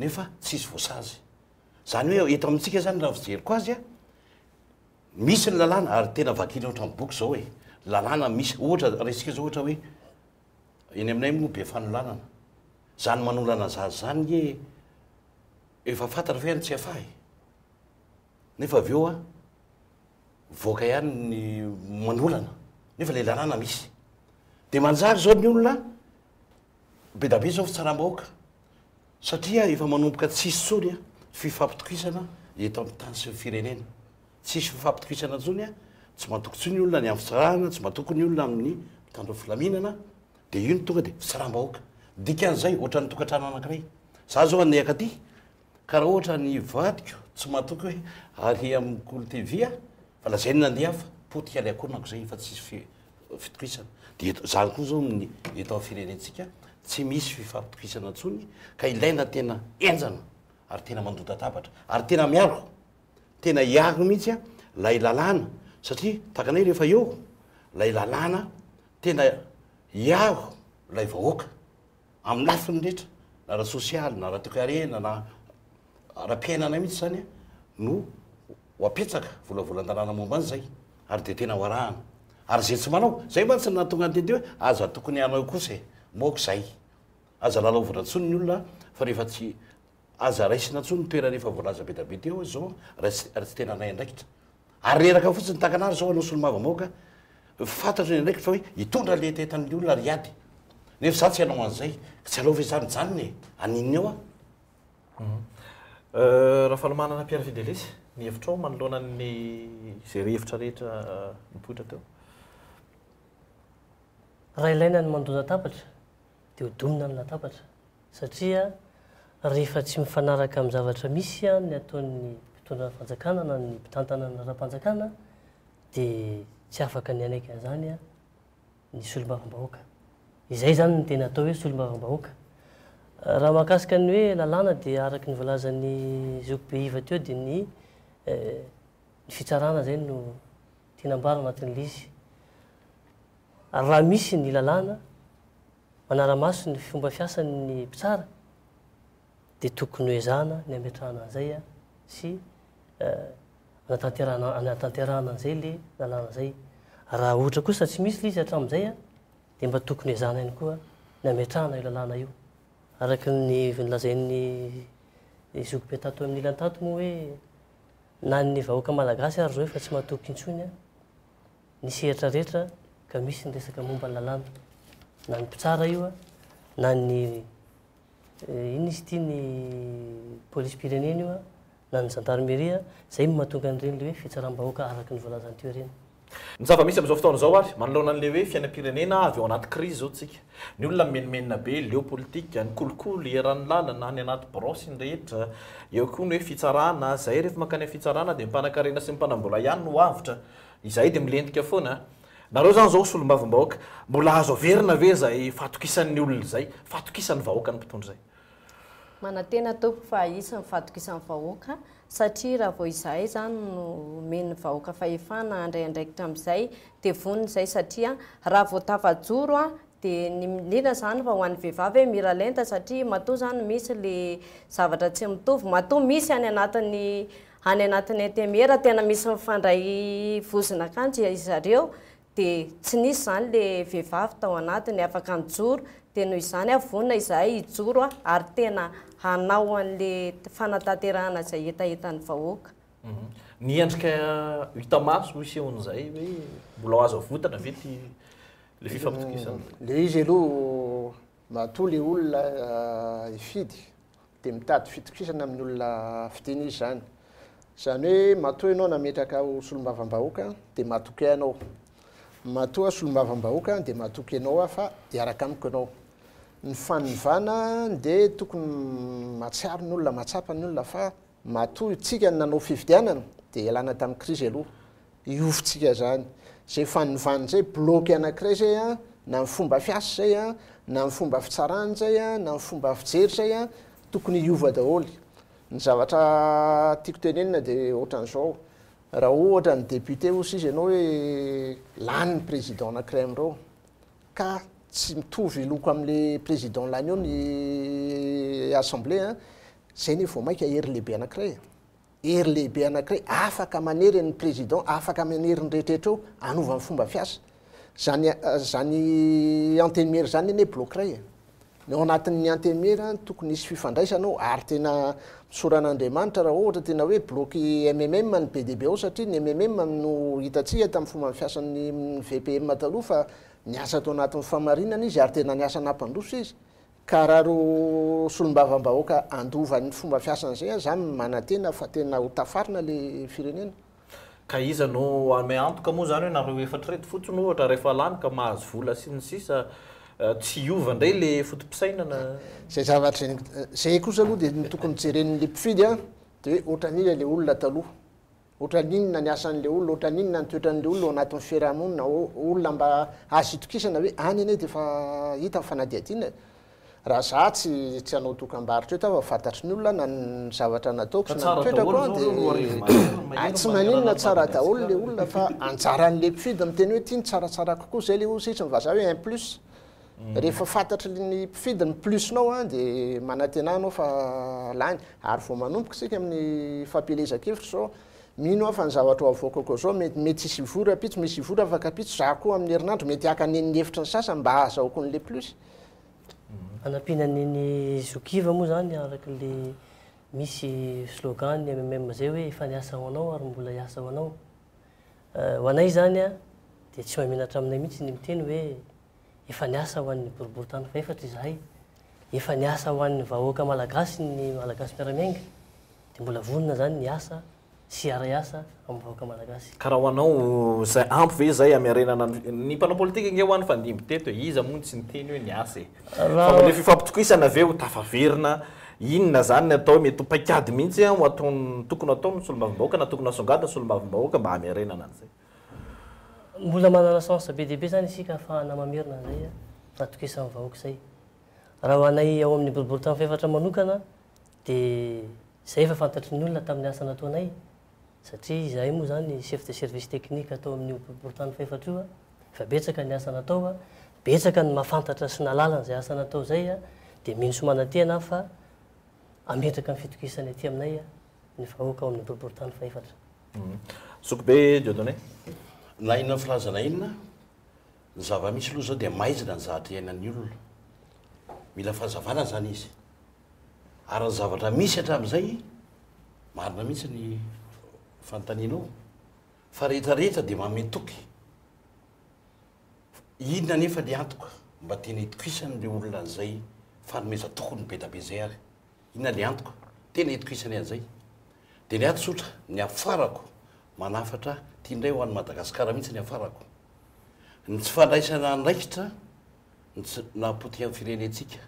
Nefa tsisy voasazy. Izany hoe eto amintsika izany raha ny fijeriko azy a, misy ny lalàna ary tena vakiana ohatran'ny boky izao e. Lalàna misy, ohatra raisika izao ohatra hoe eny aminay moa be fanolanana. Izany manolana zaza izany nge efa fantatra fa hoe any Tsiafahy e. Nefa avy eo a, mivoaka ihany ny manolana. Nefa ilay lalàna misy. Dia manjary izao ny olona Be da be izao fitsaram-bahoaka satria efa manomboka tsisy intsony fifampitokisana eto amin'ny tany sy ny firenena. Tsisy fifampitokisana intsony, tsy matoky intsony ny olona ny amin'ny fitsarana, tsy matoky ny olona amin'ny mpitandro ny filaminana, dia io no tonga dia fitsaram-bahoaka. Dikan'izay, ohatran'ny tokantrano anankiray. Za zao andeha akaty, ka raha ohatra ny vadiko tsy matoky hoe ary amin'ny Kolo TV aho, fa lazainy nandeha aho fa potika ilay akohonako izay efa tsisy fitokisana. Dia eto, izany koa izao ny eto amin'ny firenentsika, tsy misy fifampitokisana intsony, ka ilaina tena henjana ary tena mandotatabatra ary tena miaro, tena hiaro mihitsy ilay lalàna, satria takanay rehefa eo ilay lalàna tena hiaro ilay vahoaka amin'ny lafiny rehetra, na ara-tsosialy, na ara-toekarena, na ara-piainana mihitsy izany no ho apetsaka, volavolan-dalàna momba an'izay, ary dia tena ho arahana. Ary izay tsy manao, izay mantsy no nahatonga ny teny teo hoe aza tokony hanao kosa e, moka izay. Aza lalaovina intsony ny olona fa rehefa tsy, aza raisina intsony ny toerana efa voalaza be dia be teo izao raha tsy, raha tsy tena handray andraikitra. Ary reraka fotsiny tahaka anah ry zao hanao solombavambahoaka, fantatro ny andraikitro fa hoe hitondra le hetahetan'ny olona ary hiady. Nefa za tsy hanao an'izay, ka tsy aleo ve za mijanona e, haninona eo aho?
Rafalimanana Pierre Fidelis, ny hevitrao manoloana ny izay hevitra rehetra nipoitra teo?
Raha ilaina ny mandona latabatra dia hodomina ny latabatra satria rehefa tsy mifanaraka amin'ny zavatra misy ny ataon'ny mpitondra fanjakana na ny mpitantana ny raharaham-panjakana dia tsy afaka ny hanaiky an'izany ny solombavambahoaka. Izay izany no tena atao hoe solombavambahoaka. Raha mahakasika ny hoe lalàna dia araka ny voalazan'ny zoky be Iva teo dia ny ny fitsarana izay no tiana ambara anatin'ilay izy. Ary raha misy ny lalàna manara-maso ny fomba fiasan'ny mpitsara dia tokony ho ezahana ny hametrahana an'izay sy anatanterahana anatanterahana an'izay le lalàna izay. Raha ohatra kosa tsy misy le izy hatramin'izay dia mba tokony ezahana ihany koa ny hametrahana io lalàna io. Araka ny nolazain'ny zokibe tato amin'ny ilany tato moa hoe na ny vahoaka malagasy ary izao efa tsy matoky intsony ny sehatra rehetra ka misy ny resaka momba ny lalàna. Na ny mpitsara io na ny inona izy ity ny polisim-pirenena io na ny zandarmeria, izay no mahatonga an'ireny ilay hoe fitsaram-bahoaka araka ny voalazan'ny teo ireny.
Ny zava-misy amin'izao fotoana izao ary, manoloana an'ilay hoe fiainam-pirenena avy ao anaty krizy izao tsika. Ny olona mimenomenona be, leo politika, ny kolikoly eran'ny lalana, any anaty birao sy ny rehetra. Eo koa ny hoe fitsarana, izay rehefa mankany amin'ny fitsarana dia ny mpanankarena sy ny mpanambola ihany no avotra. Izahay dia milentika foana. Nareo izany izao solombavambahoaka, mbola azo averina ve izay fahatokisan'ny olona izay, fahatokisan'ny vahoaka ny mpitondra izay?
Manantena tompoko fa hisy ny fahatokisan'ny vahoaka satria raha vao izahay izany no omen'ny vahoaka fahefana handray andraikitra amin'izay dia vonona izay satria raha vao tafajoro dia ny indrindra izany fa ho an'ny vehivavy hoe miralenta satria matoa izany misy le zavatra tsy mitovy matoa misy any anatin'ny any anatin'ny intemiera tena misy mifandray vozon'akanjo zareo dia tsy nisy izany le vehivavy tao anatiny afaka nijoro dia noho izany aho vonona izahay hijoro ary tena hanao an'le fanatanterahana izay hetahetan'ny vahoaka.
Ny endrika hita maso hisehoan'izay hoe mbola ho azo avotana ve ity le fifampitokisana?
Le izy aloha matoa le olona hifidy dia mitady fitokisana amin'ny olona fidiny izy izany. Izany hoe matoa ianao nametraka ho solombavambahoaka dia matoky ahy ianao. Matoa aho solombavambahoaka dia matoky anao aho fa hiaraka amiko ianao. Ny fanovana dia tokony mahatsiaro ny olona, mahatsapa ny olona fa matoa isika nanao fifidianana dia ialana tamin'ny krizy aloha. Hiofotsika izany. Izay fanovana izay, bloc anankiray izay an, na ny fomba fiasa izay an, na ny fomba fitsarana izay an, na ny fomba fijery izay an, tokony hiova daholo. Ny zavatra tiako tenenina dia ohatran'izao, raha ohatra ny député hoy sisa ianao hoe lany ny président anankiray amin'ireo, ka tsy mitovy loko amin'ilay président lany eo ny assemblée an, izay anie vao mainka hery lehibe anankiray e. Hery lehibe anankiray afaka manery ny président, afaka manery ny rehetrarehetra eo hanova ny fomba fiasa. Zany zany antenimiera zany anie bloc iray e. Ny ao anatin'ny antenimiera tokony hisy fifandraisana ao ary tena misaora an'Andriamanitra raha ohatra tena hoe bloc MMM ny be dia be ao satria ny MMM no hitantsika tamin'ny fomba fiasan'ny VPM taloha fa niasa tao anatin'ny fahamarinana izy ary tena niasa nampandroso izy. Ka raha ro solombavambahoaka handova ny fomba fiasan'izay aza za manantena fa tena ho tafarina le firenena.
Ka iza no hanome antoka moa zany hoe nareo efatra ireto fotsiny ohatra rehefa lany ka mahazo vola sy ny sisa tsy hiova indray le foto-pisainana?
Zay zavatra zay kosa aloha dia ny tokony jeren'le mpifidy an, de hoe ohatran'iza le olona taloha. Ohatran'inona ny asan'ilay olona, ohatran'inona ny toetran'ilay olona ao anatin'ny fiarahamonina, olona mba azo itokisana ve? Any anie dia efa hita ny fanadihadiana e! Raha za tsy tsy hanao dokambarotra eto aho fa fantatry ny olona na ny zavatra nataoko sy na ny toetrako an dia ay tsy maninona tsara daholo ilay olona fa anjaran'ilay mpifidy miteny hoe ity no tsaratsara kokoa, zay ilay hozy ny vazaha hoe un plus. Rehefa fantatry ny mpifidy ny plus-nao an, dia manantena anao fa lany. Ary vao manomboka isika amin'ny fampielezan-kevitra izao, mino aho fa ny zavatra ho avoakako izao mety mety hisy hivory rahampitso, misy hivory afaka ampitso, za koa amin'ny herinandro mety haka ny hevitry ny sasany mba hahazahoako an'ilay plus.
Hanampiana an'iny Zokiva moa izany araka ilay misy slogan ny MMM izay hoe efa niasa ho anao ary mbola hiasa ho anao. Ho anay izany dia tsy mahamenatra aminay mihitsy ny miteny hoe Efa niasa ho an'ny boriborintany fahefatra izahay, efa niasa ho an'ny vahoaka malagasy ny Malagasy Miara-Miainga, dia mbola vonona izany ny hiasa sy hiara-hiasa amin'ny vahoaka malagasy.
Ka raha ho anao, izay ampy ve izay hamerenana ny, ny mpanao politika ange hoa nifandimby teto e, iza moa no tsy niteny hoe niasa e? Fa mba le fifampitokisana ve ho tafaverina, inona izany ny atao hoe mety ho paikady mihitsy ho ataon'ny, tokony hataon'ny solombavambahoaka na tokony hasongadin'ny solombavambahoaka mba hamerenana an'izay?
Mbola manana chance be dia be izany isika ahafahana mamerina an'izay fahatokisan'ny vahoaka izay. Raha ho anay ao amin'ny boriborintany fahefatra manokana dia izay efa fantatry ny olona tamin'ny asa nataonay satria izahay moa izany chef de service technique tao amin'io boriborintany fahefatra io, efa betsaka ny asa natao, betsaka ny mahafantatra sy nahalala an'izay asa natao izay dia mino sy manantena aho fa hametraka ny fitokisany aty aminay ny vahoaka ao amin'ny boriborintany fahefatra.
Zoky be Dieudonné.
Na inona filazana inona, ny zava-misy aloha izao dia maizina ny zavatra iainan'ny olona. Mila fahazavana izany izy. Ary ny zavatra misy hatramin'izay, marina mihitsy ny fanontanianao, fa rehetra rehetra dia manome toky. Inona anefa ny antoka mba tena itokisan'ireo olona an'izay fanomezan-tokony be da be izay ary? Inona le antoka? Tena itokisany an'izay. Dia ny ahy tsotra, ny hafarako manafatra ty indray ho an'i Madagasikara mihitsy ny hafarako. Ny tsy fandraisana andraikitra ny tsy nahapotika ny firenentsika.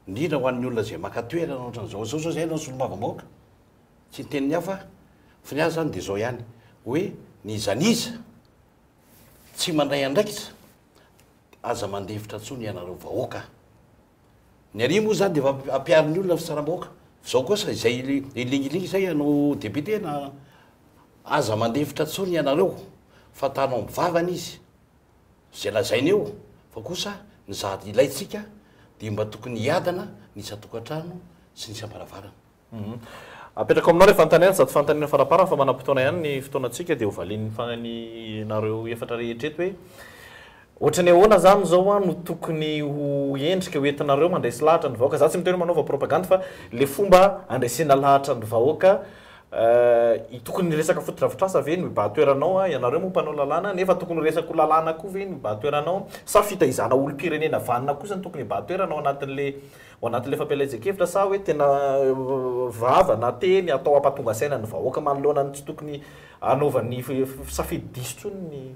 Indrindra ho an'ny olona izay maka toerana ohatran'izao. Izao zao izay ianao solombavambahoaka. Tsy niteny ny hafa aho. Fa ny ahy izany dia izao ihany. Hoe n'iza n'iza tsy mandray andraikitra, aza mandefitra intsony ianareo vahoaka. Ny ary moa zany dia efa ampiharin'ny olona ny fitsaram-bahoaka. F'izao kosa izay hilingilingy izay hanao député na aza mandefitra intsony ianareo fa tano amin'ny vavany izy izay lazainy eo fa kosa ny zahady ilaintsika dia mba tokony hiadana ny isan-tokantrano sy ny isam-baravarana.
Apetrako aminao ilay fanontaniana sady fanontaniana faraparany fa manam-potoana ihany ny fotoanantsika dia ho valian'ny nareo efatra rehetra eto hoe ohatran'ny ahoana izany izao no tokony ho endrika ho entinareo mandresy lahatra ny vahoaka? Za tsy miteny hoe manaova propagandy fa ilay fomba andresena lahatra ny vahoaka tokony resaka fotodrafitrasa ve no hibahan-toeranao ianareo moa mpanao lalàna nefa tokony ho resaka lalàna koa ve no hibahan-toeranao sa fitaizana olom-pirenena vanona kosa no tokony hibahan-toerana ao anatin'ilay Ao anatin'ilay fampielezan-kevitra sa hoe tena vava na teny atao hampatonga saina ny vahoaka manoloana ny tsy tokony hanaovany safidy diso intsony ny.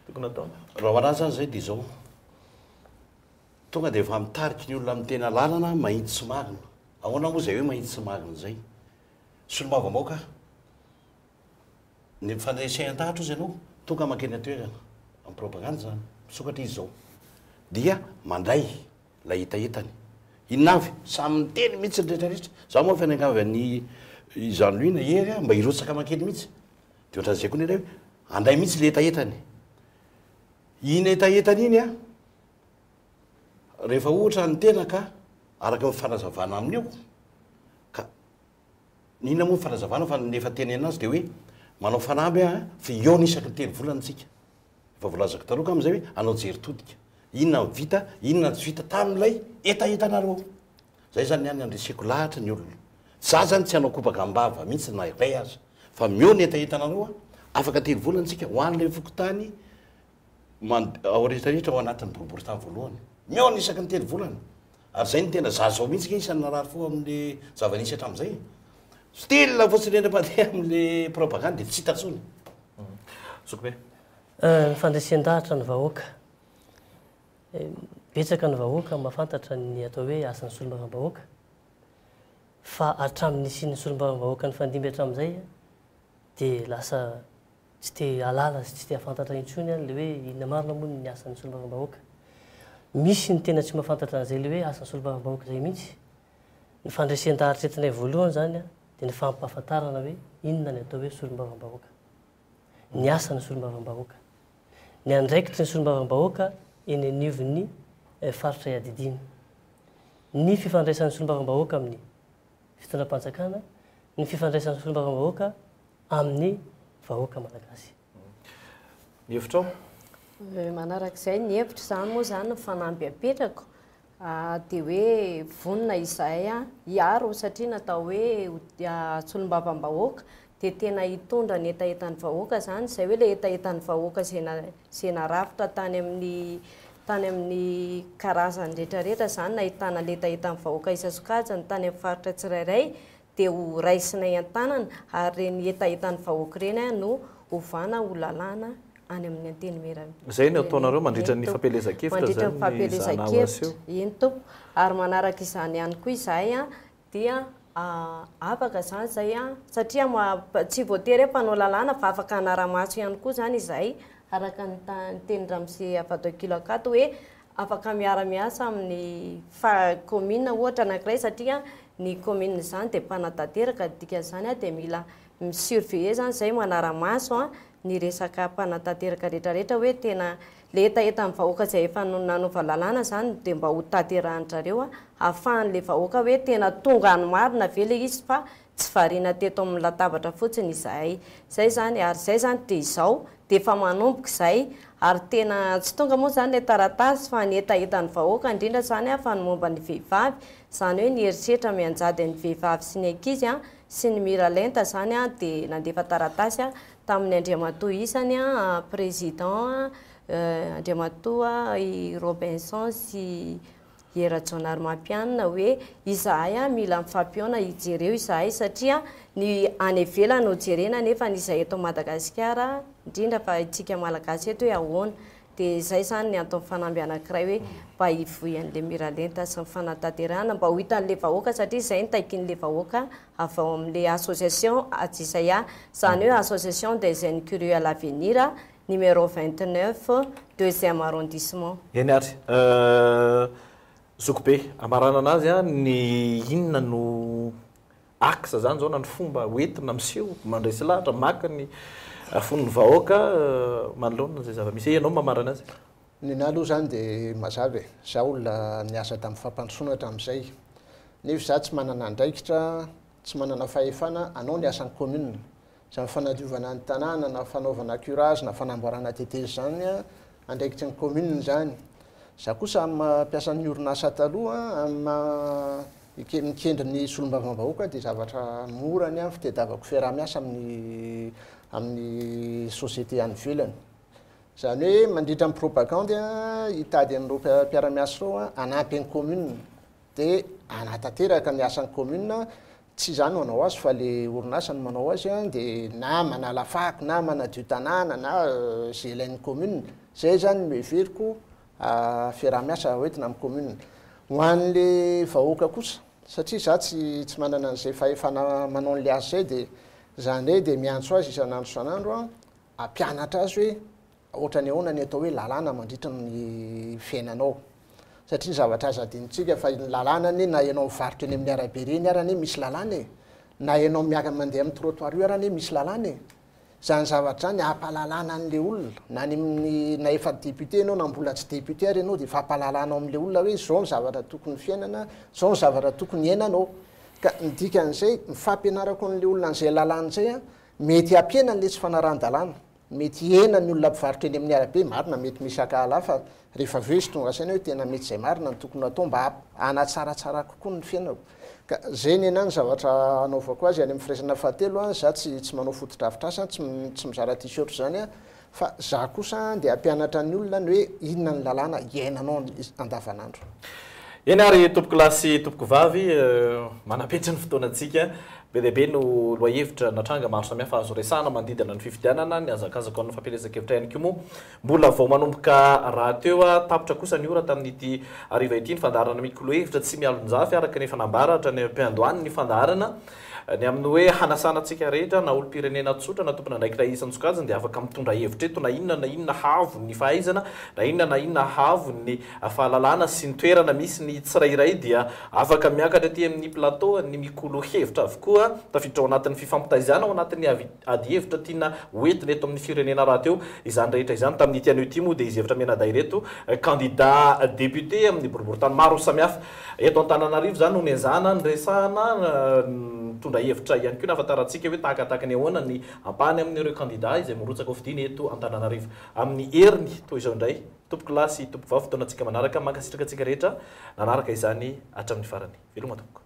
Tokony ataony.
Raha ho anahy zany zay dia izao, tonga dia efa mitariky ny olona amin'ny tena lalana mahitsy sy marina. Ahoana moa izay hoe mahitsy sy marina izay? Solombavambahoaka aho. Ny fandresehan-dahatra ozy ianao, tonga mankeny an-toerana, amin'ny propagande izany, misokatra izy izao, dia mandray ilay hetahetany. Inona avy? Samy miteny mihitsy ny rehetra rehetra. Izaho moa efa niangavy an'i Jean Louis na Hery mba hirotsaka mankeny mihitsy. Dia ohatran'izay koa ny anay hoe handray mihitsy ilay hetahetany. Iny hetahetany iny an, rehefa ohatra ny tena ka araka ny fanazavana aminy eo, ka inona moa ny fanazavana fa ny efa tenenina azy dia hoe manao fanamby aho fa hihaona isaky ny 3 volana isika. Efa voalazako taloha angamba izay hoe hanao jery todika. Inona no vita, inona no tsy vita tamin'ilay hetahetanareo. Zay zany ny ahy ny andreseko lahatra ny olona. Za zany tsy hanao kobaka am-bava mihitsy na iray aza. Fa mihoa ny hetahetanareo an, afaka 3 volana tsika ho an'ilay fokontany mand ao rehetra rehetra ao anatin'ny boriborintany voalohany. Mihaona isaky ny 3 volana. Ary zay no tena za zao mihitsy nge isan'ny narary fo amin'le zava-nisy hatramin'izay e. Style fotsiny eny am-pandeha amin'le propagande dia tsy hita intsony.
Zoky be.
Ny fandresen-dahatra ny vahoaka. Betsaka ny vahoaka mahafantatra ny atao hoe asan'ny solombavambahoaka fa hatramin'ny nisian'ny solombavambahoaka nifandimby hatramin'izay dia lasa tsy te hahalala sy tsy te hahafantatra intsony ilay hoe inona marina moa ny asan'ny solombavambahoaka. Misy ny tena tsy mahafantatra an'izay ilay hoe asan'ny solombavambahoaka izay mihitsy. Ny fandresen-dahatra entinay voalohany izany dia ny fampahafantarana hoe inona ny atao hoe solombavambahoaka. Ny asan'ny solombavambahoaka. Ny andraikitry ny solombavambahoaka eny anivon'ny faritra iadidiana. Ny fifandraisan'ny solombavambahoaka amin'ny fitondram-panjakana, ny fifandraisan'ny solombavambahoaka amin'ny vahoaka malagasy.
Ny hevitrao?
Manarak'izay ny hevitro izany moa izany ny fanamby apetrako dia hoe vonona izahay hiaro satria natao hoe solombavambahoaka dia tena hitondra ny hetahetan'ny vahoaka izany, izay hoe ilay hetahetan'ny vahoaka izay izay narafitra tany amin'ny tany amin'ny karazany rehetra rehetra izany nahitana ilay hetahetan'ny vahoaka isan-tsokajiny tany amin'ny faritra tsirairay dia ho raisinay an-tanana ary ireny hetahetan'ny vahoaka ireny no hovana ho lalàna any amin'ny Antenimieram.
Izay no ataonareo mandritra ny fampielezan-kevitra
Mandritra ny
izany ny zana ho aseho?
fampielezan-kevitra, eny tompoko. Ary manaraka izany ihany koa izahay dia afaka izany izay satria tsy voatery hoe mpanao lalàna fa afaka hanara-maso ihany koa izany izahay araka ny tenin'i Ramose Afadokilo Akato hoe afaka miara-miasa amin'ny kaominina ohatra anankiray satria ny kaominina izany dia mpanatanteraka, ny dikan'izany dia mila mi-surveiller izany izay, manara-maso ny resaka mpanatanteraka rehetrarehetra hoe tena le hetahetan'ny vahoaka izay efa nanova lalàna izany dia mba ho tanterahin-dRareo ahafahan'le vahoaka hoe tena tonga any marina ve le izy fa tsy variana teto amin'ny latabatra fotsiny izahay. Izay izany ary izay izany dia izao dia efa manomboka izay ary tena tsy tonga moa izany ilay taratasy fa ny hetahetan'ny vahoaka indrindra izany fa ny momba ny vehivavy izany hoe ny herisetra mianjady amin'ny vehivavy sy ny ankizy sy ny miralenta izany dia nandefa taratasy tamin'ny Andriamatoa isany Président Andriamatoa i Robinson sy i Rajaonarimampianina hoe izahay mila mifampihaona hijereo izahay satria ny any ivelany no jerena nefa ny izay eto Madagasikara indrindra fa itsika Malagasy eto hoe ahoana dia izay izany ny anton'ny fanamby anankiray hoe mba hivoy an'ilay miralenta sy ny fanatanterahana mba ho hitan'ilay vahoaka satria izay no takian'ilay vahoaka avy ao amin'ilay association Ajisaia izany hoe association des jeunes curieux à l'avenir numéro 29 deuxième arrondissement.
Eny ary. Zoky be, amaranana azy ny inona no axe zany zao na ny fomba hoentina miseho, mandresy lahatra, maka ny fon'ny vahoaka manoloana izay zava-misy. Ianao no mamarana azy.
Ny anah aloha zany dia mazava e, za olona niasa tamin'ny fampandrosoana hatramin'izay, nefa za tsy manana andraikitra, tsy manana fahefana hanao ny asan'ny commune. Izany fanadiovana ny tanàna na fanaovana curage na fanamboarana teteza izany andraikitry ny commune izany. Za kosa amin'ny maha mpiasan'ny orinasa taloha, amin'ny maha mikendry ny solombavambahoaka dia zavatra mora ny ahy ny fitadiavako fiaraha-miasa amin'ny amin'ny société any ivelany. Izany hoe mandritra ny propagande hitady an'ireo mpiara-miasa ireo hanampy ny commune. Dia hanatanteraka ny asan'ny commune. Tsy izaho no hanao azy fa le orinasa no manao azy dia na manala fako na manadio tanàna na izay ilain'ny commune. Izay izany no heveriko fiaraha-miasa hoentina amin'ny commune. Ho an'le vahoaka kosa, satria izaho tsy tsy manana an'izay fahefana manao an'le asa izay dia izaho indray dia miantso azy isan'andro isan'andro hampianatra azy hoe Ohatrany ahoana ny atao hoe lalàna mandritra ny fiainanao? Satria ny zavatra aza adinontsika fa ny lalàna anie na ianao mivarotra eny amin'ny arabe ireny ary anie misy lalàna e! Na ianao miaka mandeha amin'ny trottoir io ary anie misy lalàna e! Izany zavatra izany ampahalalana an'ilay olona na any amin'ny na efa député ianao na mbola tsy député ary ianao dia fampahalalana ao amin'ilay olona hoe izao ny zavatra tokony fiainana, izao ny zavatra tokony hiainanao. Ka ny dikan'izay, ny fampianarako an'ilay olona an'izay lalàna izay an, mety hampihena an'ilay tsy fanarahan-dalàna. Mety hihena ny olona mpivarotra eny amin'ny arabe, marina mety misy ankahala fa rehefa avy eo izy tonga saina hoe tena mety izay marina no tokony hatao mba hanatsaratsara kokoa ny fiainako. Ka zay nenah ny zavatra hanaovako azy any amin'ny firaisana fahatelo an, za tsy tsy manao fotodrafitrasa, tsy tsy mizara t-shirt zany an, fa za kosa dia hampianatra ny olona ny hoe inona ny lalàna iainanao andavanandro.
Eny ary tompokolahy sy tompokovavy, manapetry ny fotoanantsika. Be dia be no lohahevitra na tranga maro samihafa azo resahana manodidina ny fifidianana, ny hazakazaka ho an'ny fampielezan-kevitra ihany koa moa mbola vao manomboka rahateo. Tapitra kosa ny ora tamin'ity hariva ity ny fandaharana Mikolo hevitra tsy mialonjafy araka ny efa nambara hatrany am-piandohany ny fandaharana. Ny amin'ny hoe hanasana antsika rehetra na olom-pirenena tsotra na tompon'andraikitra isan-tsokajiny dia afaka mitondra hevitra eto na inona na inona haavon'ny fahaizana na inona na inona haavon'ny fahalalana sy ny toerana misy ny tsirairay dia Afaka miakatra aty amin'ny plateau ny mikolo hevitra avokoa, tafiditra ao anatin'ny fifampitaizana, ao anatin'ny ady hevitra tiana ho entina eto amin'ny firenena rahateo izany rehetra izany. Tamin'ity anio ity moa dia izy efatra mianadahy ireto, kandida député amin'ny boriborintany maro samihafa eto Antananarivo izany no niezahana niresahana, nitondra hevitra ihany koa nahafantarantsika hoe tahakatahaka ny ahoana ny ampahany amin'ireo kandida izay mirotsaka hofidiana eto Antananarivo amin'ny heriny toy izao indray. Tompoko lahy sy tompoko vavy fotoanantsika manaraka mankasitraka antsika rehetra nanaraka izany hatramin'ny farany. Veloma tompoko.